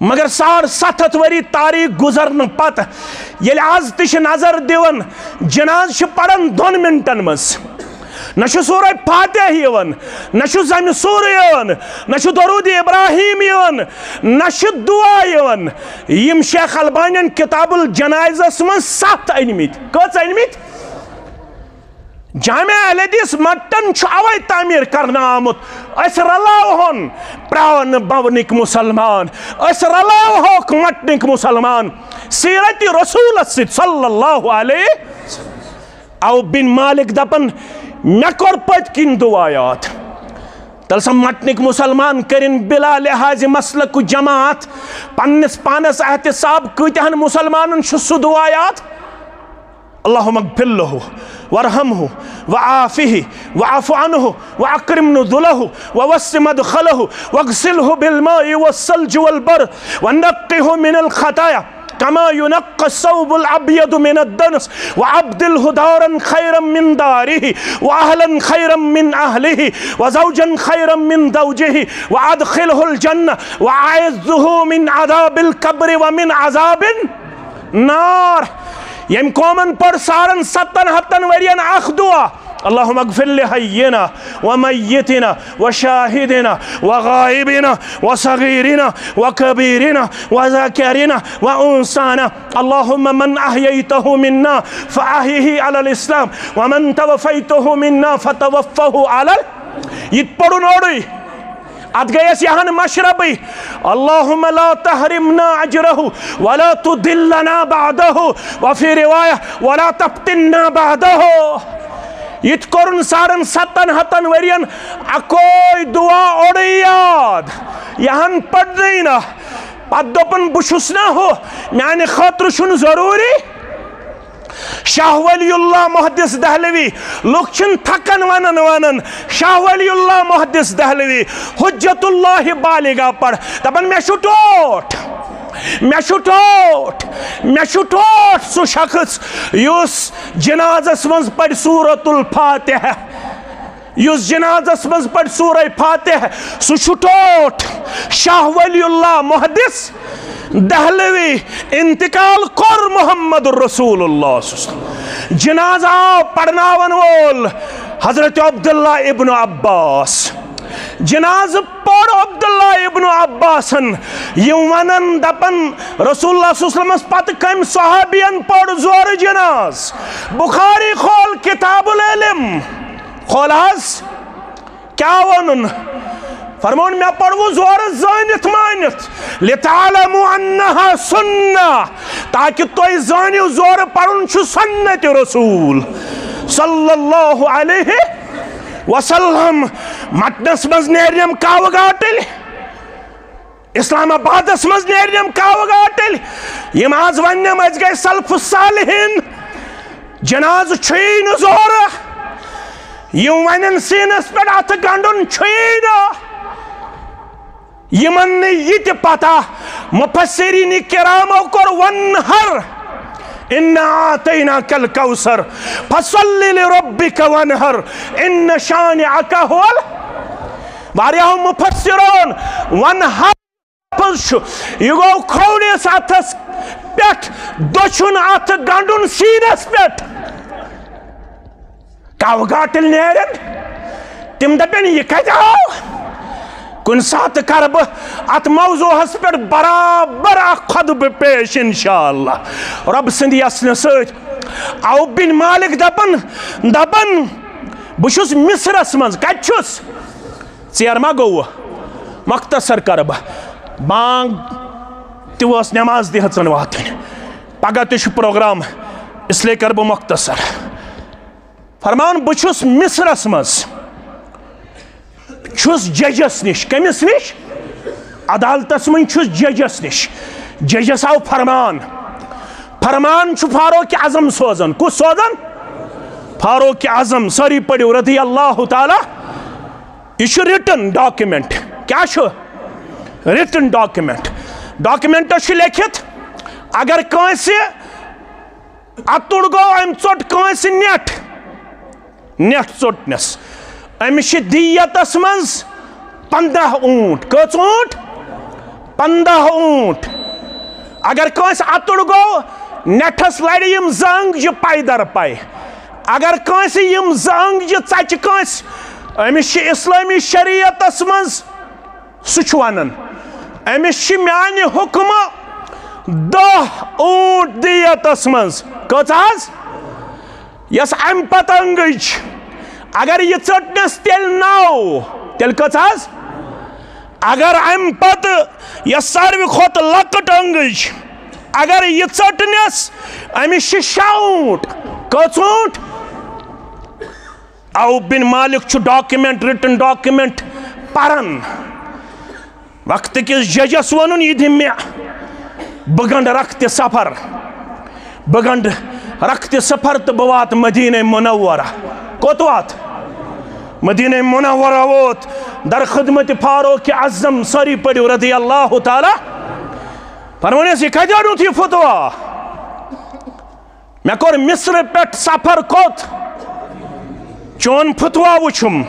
مگر ساڑ ستھ ہتھ ؤری تاریخ گُزرنہٕ پتہٕ ییٚلہِ از تہِ چھِ نظر دِوان، جناز چھِ پران دۄن منٹن منٛز۔ نہ چھُ سورہ فاتح یِوان، نہ چھُ زمہِ سورہ یِوان، نہ چھُ درود ابراہیم یِوان، نہ چھُ دعا یِوان۔ یِم شیخ البانین کتاب الجنائزس منٛز ستھ أنمٕتۍ۔ کٔژ أنمٕتۍ؟ جامع اہل حدیث مٹن چھُ اوے تعمیر کرنہٕ آمُت۔ أسۍ رلاوہون پرٛاونہٕ بونٕکۍ مُسلمان، أسۍ رلاوہوکھ مٹنٕکۍ مُسلمان سیرت رسولس سۭتۍ صلی اللہ علیہ۔ عوف بن مالک دپان، مےٚ کوٚر پٔتۍ کِنۍ دعا یاد۔ تیٚلہِ سا مٹنٕکۍ مُسلمان کٔرِن بلا لحاظ مسلک جماعت، پننِس پانس احتساب کۭتیاہن مُسلمانن چھُ سُہ دعا یاد؟ اللهم اغفر له وارحمه وعافه واعف عنه واكرم نزله ووسع مدخله واغسله بالماء والثلج والبرد ونقه من الخطايا كما ينقى الثوب الأبيض من الدنس وأبدله دارا خيرا من داره وأهلا خيرا من أهله وزوجا خيرا من زوجه وأدخله الجنة وأعذه من عذاب القبر ومن عذاب النار۔ ییٚمۍ قومن پٔر سارن ستن ہتن ورین اکھ دعا، اللهم اغفر لحينا وميتنا وشاهدنا وغائبنا وصغيرنا وكبيرنا وذكرنا وأنثانا، اللهم من أحييته منا فأحيه على الإسلام ومن توفيته منا فتوفه على ال-، یہِ تہِ پوٚرُن اوٚڑُے۔ اتھ گٔیس یہن مشربٕے، اللهم لا تحرمنا اجره ولا تضلنا بعده، وفي رواية ولا تفتنا بعده۔ یہِ تہِ کوٚرُن ساڑن ستن ہتن ؤرین اکوے دعا اوٚڑُے یاد، یہن پرنٕے نہ۔ پتہٕ دوٚپُن، بہٕ چھُس نہ ہُہ، میانہِ خٲطرٕ چھُنہٕ ضروٗری۔ شاہ ولی اللہ محدث دہلوی، لُکھ چھِنہٕ تھکان ونان ونان، شاہ ولی اللہ محدث دہلوی، حجت اللہ بالغہ پڑھ، دپان، مےٚ چھُ ٹوٹھ، مےٚ چھُ ٹوٹھ، مےٚ چھُ ٹوٹھ سُہ شخص یُس جنازس منٛز پرِ سورۃ الفاتحہ۔ یُس جنازس منٛز پرِ سورہ فاتح، سُہ چھُ ٹوٹھ۔ شاہ ولی اللہ محدث دہلوی انتقال کوٚر محمد رسول اللہ صلی اللہ علیہ وسلم۔ جنازہ آو پرناون وول حضرت عبداللہ ابن عباس۔ جنازہ پوٚر عبداللہ ابن عباسن۔ یِم ونان دپان، رسول اللہ صلی اللہ علیہ وسلمس پتہٕ کٔمۍ صحابین پوٚر زورٕ جناز؟ بخاری کھول کتاب العلم۔ کھول حظ۔ کیٛاہ ووٚنُن؟ فرمووُن، مےٚ پوٚروٕ زورٕ زٲنِتھ مٲنِتھ، لِتَعْلَمُوا أَنَّهَا سُنَّةٌ، تاکہِ تُہۍ زٲنِو زورٕ پَرُن چھُ سُنَّتِ رسول صلی اللہ علیہ وسلم۔ مٹنس منٛز نیرنم کاوٕ گاٹٕلۍ۔ اسلام آبادس منٛز نیرنم کاوٕ گاٹٕلۍ۔ یِم آز وننم أسۍ گٔے سلف صالحین، جنازٕ چھُیی نہٕ زورٕ۔ یِم ونن سیٖنس پٮ۪ٹھ اتھٕ گنڈُن چھُیی نہٕ۔ یِمن نہٕ یہِ تہِ پتہ، مفسرین کرامو کوٚر وَنہَر، اِنَّا أَعْطَيْنَاكَ الْكَوْثَرَ فَصَلِّ لِرَبِّكَ وَانْحَرْ إِنَّ شَانِئَكَ هُوَ ال-، واریاہو مفسرون وَنہَر لفظ چھُ، یہِ گوٚو کھوورِس اَتھس پٮ۪ٹھ، دٔچھُن اَتھٕ گنٛڈُن سیٖنس پٮ۪ٹھ۔ کاوٕ گاٹٕلۍ نیرن، تِم دپن، یہِ کتہِ آو؟ کُنہِ ساتہٕ کرٕ بہٕ اتھ موضوعس پٮ۪ٹھ برابر اکھ خطبہٕ پیش، انشاءاللہ، رۄب سٕنٛدِ یژھنہٕ سۭتۍ۔ عوف بن مالک دپان، دپان، بہٕ چھُس مصرس منٛز۔ کتہِ چھُس؟ ژیر ما گوٚو؟ مختصر کرٕ بہٕ۔ بانگ تہِ ٲس، نماز تہِ ہیژن واتٕنۍ۔ پگاہ تہِ چھُ پروگرام، اس لیے کرٕ بہٕ مختصر۔ فرمان، بہٕ چھُس مصرس منٛز، چھُس ججس نِش۔ کٔمِس نِش؟ عدالتس منٛز چھُس ججس نِش۔ ججس آو فرمان، فرمان چھُ فاروق اعظم سوزان۔ کُس سوزان؟ فاروق اعظم۔ سٲری پٔرِو رضی اللہ تعالیٰ۔ یہِ چھُ written document۔ کیٛاہ چھُ؟ Written document۔ Documentس چھُ لیکھِتھ، اگر کٲنٛسہِ اَتُر گوٚو، أمۍ ژوٚٹ کٲنٛسہِ نٮ۪ٹھ، نٮ۪ٹھ ژوٚٹنَس، أمِس چھِ دیتَس منٛز پنٛداہ اوٗنٹ۔ کٔژ اوٗنٹ؟ پنٛداہ اوٗنٹ۔ اگر کٲنٛسہِ اَتُر گوٚو، نٮ۪ٹھَس لَڑِ یِم زنٛگ، یہِ پَے در پَے۔ اگر کٲنٛسہِ یِم زٕ أنٛگجہِ ژَچہِ کٲنٛسہِ، أمِس چھِ اِسلٲمی شریعتس منٛز، سُہ چھُ وَنان، أمِس چھِ میانہِ حُکمہٕ دَہ اوٗنٹ دیتس منٛز۔ کٔژ حظ؟ یۄس اَمہِ پتہٕ أنٛگٕج، اگر یہِ ژٔٹنَس تیٚلہِ نَو، تیٚلہِ کٔژ حظ؟ اگر اَمہِ پتہٕ یۄس ساروی کھۄتہٕ لۄکٕٹ أنٛگٕج، اگر یہِ ژٔٹنَس، أمِس چھِ شےٚ اوٗنٹ۔ کٔژ اوٗنٹ؟ عوف بن مالک چھُ ڈاکیومنٹ، رِٹن ڈاکیومنٹ پران۔ وقت کِس ججس ووٚنُن، یہِ دِ مےٚ، بہٕ گنڈٕ رکھ تہِ سفر، بہٕ گنڈٕ رکھ تہِ سفر تہٕ بہٕ واتہٕ مدینہ منورہ۔ کوٚت وات؟ مدینہ منورہ ووت، در خدمت فاروق اعظم۔ سٲری پٔرِو رضی اللہ تعالیٰ۔ فرمٲنِس، یہِ کتہِ اوٚنُتھ یہِ فتوا؟ مےٚ کوٚر مصرٕ پٮ۪ٹھ سفر کوٚت؟ چون فتوا وٕچھُم۔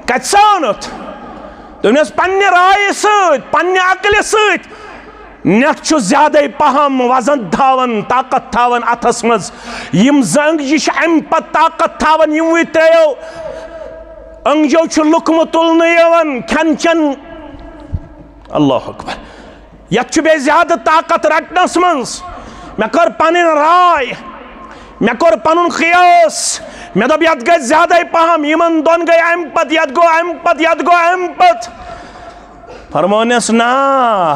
کتہِ سا اوٚنُتھ؟ دوٚپنس، پننہِ رایہِ سۭتۍ، پننہِ عقلہِ سۭتۍ۔ نٮ۪ٹ چھُ زیادَے پہم وزن تھاوان، طاقت تھاوان اتھس منٛز۔ یِم زٕ أنٛگجہِ چھِ امہِ پتہٕ طاقت تھاوان۔ یِموٕے ترٛیو أنٛگجو چھُ لُقمہٕ تُلنہٕ یِوان، کھٮ۪ن چٮ۪ن۔ اللہ اکبر۔ یتھ چھُ بیٚیہِ زیادٕ طاقت رٹنس منٛز۔ مےٚ کٔر پنٕنۍ راے، مےٚ کوٚر پنُن قیاس، مےٚ دوٚپ، یتھ گژھِ زیادَے پہم، یِمن دۄن گٔے امہِ پتہٕ، یتھ گوٚو امہِ پتہٕ، یتھ گوٚو امہِ پتہٕ۔ فرمٲونس، نا،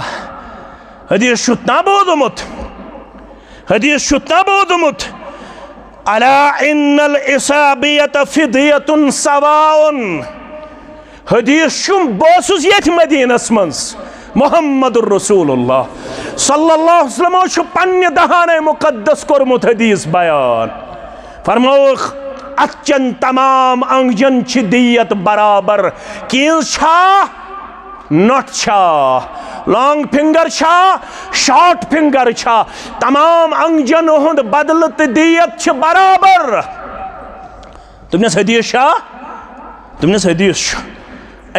حدیث چھُتھ نا بوٗزمُت، حدیث چھُتھ نا بوٗزمُت، الا ان الاصابیۃ فدیۃ سواء۔ حدیث چھُم، بہٕ اوسُس ییٚتھۍ مدینس منٛز، محمد رسول اللہ صلی اللہ علیہ وسلم چھُ پننہِ دہانَے مقدس کوٚرمُت حدیث بیان۔ فرمووُکھ، اتھ چٮ۪ن تمام أنٛگجن چھِ دیت برابر۔ کیٖنٛز چھا؟ نۄٹھ چھا؟ لانگ فنگر چھا؟ شارٹ فنگر چھا؟ تمام أنٛگجن ہُنٛد بدلہٕ تہٕ دیت چھِ برابر۔ دوٚپنس، حدیث چھا؟ دوٚپنس، حدیث چھُ۔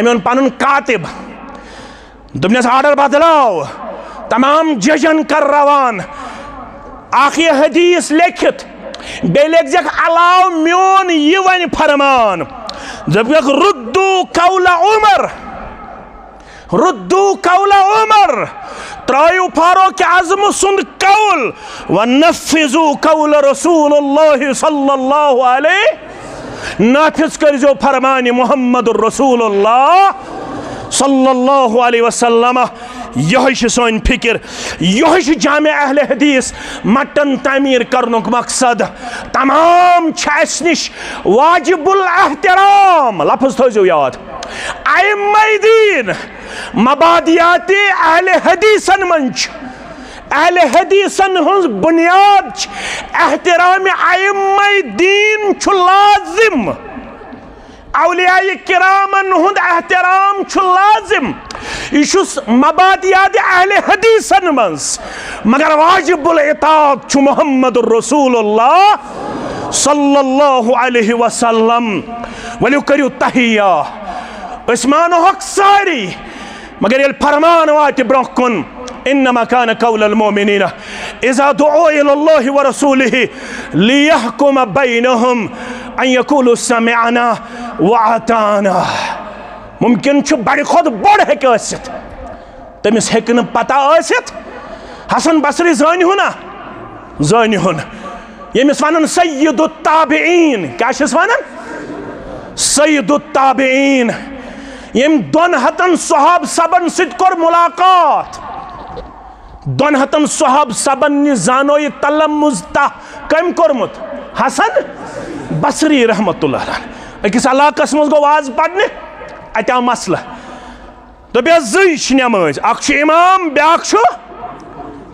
أمۍ اوٚن پنُن کاتب۔ دوٚپنس، آرڈر بدلاو، تمام ججن کر روان، اکھ یہِ حدیث لیکھِتھ، بیٚیہِ لیکھزٮ۪کھ، علاوٕ میون یہِ وۄنۍ فرمان۔ دوٚپکھ، ردو قول عمر، ردو قول عمر، ترٲیِو فاروق اعظم سُنٛد قول، ونفذوا قول رسول اللہ صلی اللہ علیہ، نافذ کٔرزیو فرمان محمد رسول اللہ صلی اللہ علیہ وسلم۔ یہے چھِ سٲنۍ فکر، یہے چھُ جامع اہل حدیث مٹن تعمیر کرنُک مقصد۔ تمام چھِ اسہِ نِش واجب الاحترام، لفظ تھٲیزیو یاد، ائمہ دین، مبادیات اہل حدیثن منٛز چھُ، اہل حدیثن ہٕنٛز بنیاد چھِ احترام ائمہ دین چھُ لازم۔ اولیاء کرامن ہُنٛد احترام چھُ لازم، یہِ چھُس مبادیات اہل حدیثن منٛز، مگر واجب الاطاعت چھُ محمد رسول اللہ صلی اللہ علیہ وسلم۔ ؤلِو کٔرِو تحیہ، أسۍ مانہوکھ سٲری، مگر ییٚلہِ فرمان واتہِ برونٛہہ کُن، انما کان قول المؤمنین اذا دعوا الی اللہ ورسولہ لیحکم بینہم ان یقولوا سمعنا واطعنا۔ ممکن چھُ بڑِ کھۄتہٕ بوٚڑ ہیٚکہِ ٲسِتھ، تٔمِس ہیٚکہِ نہٕ پتہ ٲسِتھ۔ حسن بصری زٲنِہُن نا؟ زٲنِہُن۔ ییٚمِس ونان سید التابعین، کیٛاہ چھِس ونان؟ سید التابعین۔ ییٚمۍ دۄن ہتن صحاب صبن سۭتۍ کوٚر ملاقات، دۄن ہتن صحاب صبن نِش زانو یہِ تلمذ تہ کٔمۍ کوٚرمُت؟ حسن بصری رحمت اللہ علیہ۔ أکِس علاقس منٛز گوٚو واز پرنہِ، اتہِ آو مسلہٕ۔ دوٚپیس، زٕے چھِ نمٲز، اکھ چھُ امام، بیاکھ چھُ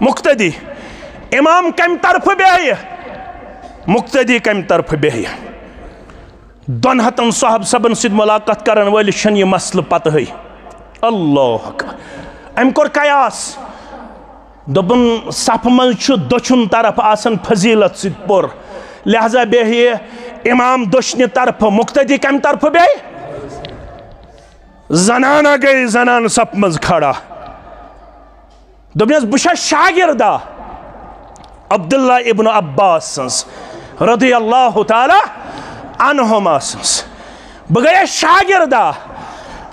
مقتدی۔ امام کمہِ طرفہٕ بیٚہہِ؟ مقتدی کمہِ طرفہٕ بیٚہہِ؟ دۄن ہتن صحاب صٲبن سۭتۍ ملاقات کرن وٲلِس چھنہٕ یہِ مسلہٕ پتہٕے۔ اللہ اکبر۔ أمۍ کوٚر قیاس، دوٚپُن، صفہٕ منٛز چھُ دٔچھُن طرف آسان فضیلت سۭتۍ پُر، لہذا بیٚہہِ امام دٔچھنہِ طرفہٕ، مقتدی کمہِ طرفہٕ بیٚہہِ؟ زنانہ گٔے زنان صف منٛز کھڑا۔ دوٚپنس، بہٕ چھَس شاگردہ عبداللہ ابن عباس سٕنٛز۔ رضی اللہ تعالی عنہما سٕنٛز۔ بہٕ گٔیَس شاگردا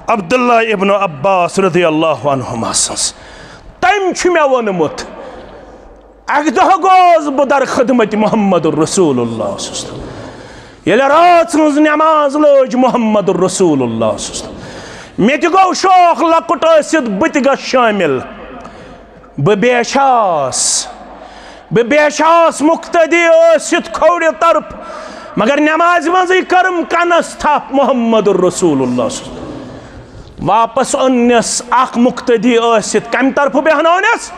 عبداللہ ابن عباس رضی اللہ عنہما سٕنٛز۔ تٔمۍ چھُ مےٚ ووٚنمُت، اَکہِ دۄہ گوس بہٕ در خدمت محمد رسول اللہ صلی اللہ علیہ وسلم۔ ییٚلہِ رٲژ ہٕنٛز نماز لٲج محمد رسول اللہ صلی اللہ علیہ وسلم، مےٚ تہِ گوٚو شوق لۄکُٹ ٲسِتھ بہٕ تہِ گژھٕ شٲمِل۔ بہٕ بیچھاس، بہٕ بیچھاس مقتدی ٲسِتھ کھوورِ طرف، مگر نمازِ منٛزٕے کٔرٕم کنس تھپھ محمد رسول اللہ صلی اللہ علیہ وسلم۔ واپس اوٚننس اکھ مقتدی ٲسِتھ، کمہِ طرفہٕ بیہناونس؟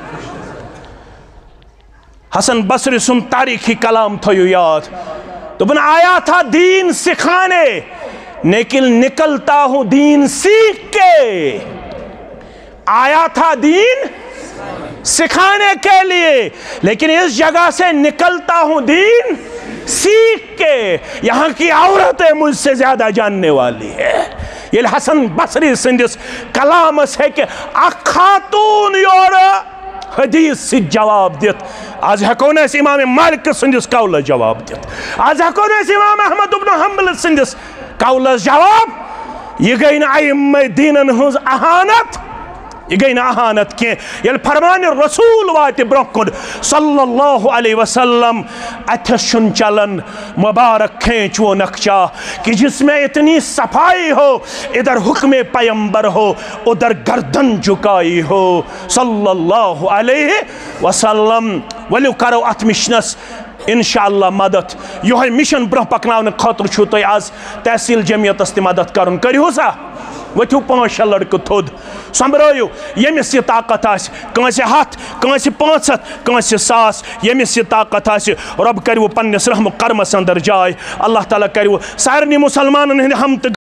حسن بصری سُنٛد تاریخی کلام تھٲیِو یاد۔ دوٚپُن، "آیا تھا دین سکھانے، لیکن نکلتا ہوں دین سیکھ کے۔" آیا تھا دین سکھانے کے لیے، لیکن اس جگہ سے نکلتا ہوں دین سیکھ کے۔ یہاں کی عورتیں مجھ سے زیادہ جاننے والی ہے۔ ییٚلہِ حسن بصری سٕنٛدِس کلامس ہیٚکہِ اکھ خاتون یورٕ حدیث سۭتۍ جواب دِتھ، از ہیٚکو نہٕ أسۍ امام مالک سٕنٛدِس قولس جواب دِتھ، از ہیٚکو نہٕ أسۍ امام احمد ابن حنبل سٕنٛدِس قولس جواب۔ یہِ گٔے نہٕ ائمہ دینن ہٕنٛز اہانت، یہِ گٔے نہٕ اہانت کینٛہہ۔ ییٚلہِ فرمان رسول واتہِ برونٛہہ کُن صلی اللہ علیہ وسلم، اتھس چھُنہٕ چلان مبارک کھینچ وہ نقشہ کہ جس میں اتنی صفائی ہو، ادھر حکم پیمبر ہو، ادھر گردن جھکائی ہو، صلی اللہ علیہ وسلم۔ ؤلِو کرو اتھ مشنس انشاءاللہ مدد۔ یہے مشن برونٛہہ پکناونہٕ خٲطرٕ چھُو تۄہہِ از تحصیل جمعیتس تہِ مدد کرُن۔ کٔرِو سا، ؤتھِو پانٛژھ شےٚ لڑکہٕ تھوٚد، سۄمبرٲیِو۔ ییٚمِس یہِ طاقت آسہِ، کٲنٛسہِ ہتھ، کٲنٛسہِ پانٛژھ ہتھ، کٲنٛسہِ ساس، ییٚمِس یہِ طاقت آسہِ، رۄب کٔرِو پننِس رحم و کرمس اندر جاے۔ اللہ تعالیٰ کٔرِو سارنٕے مسلمانن ہٕنٛدِ ہم تہٕ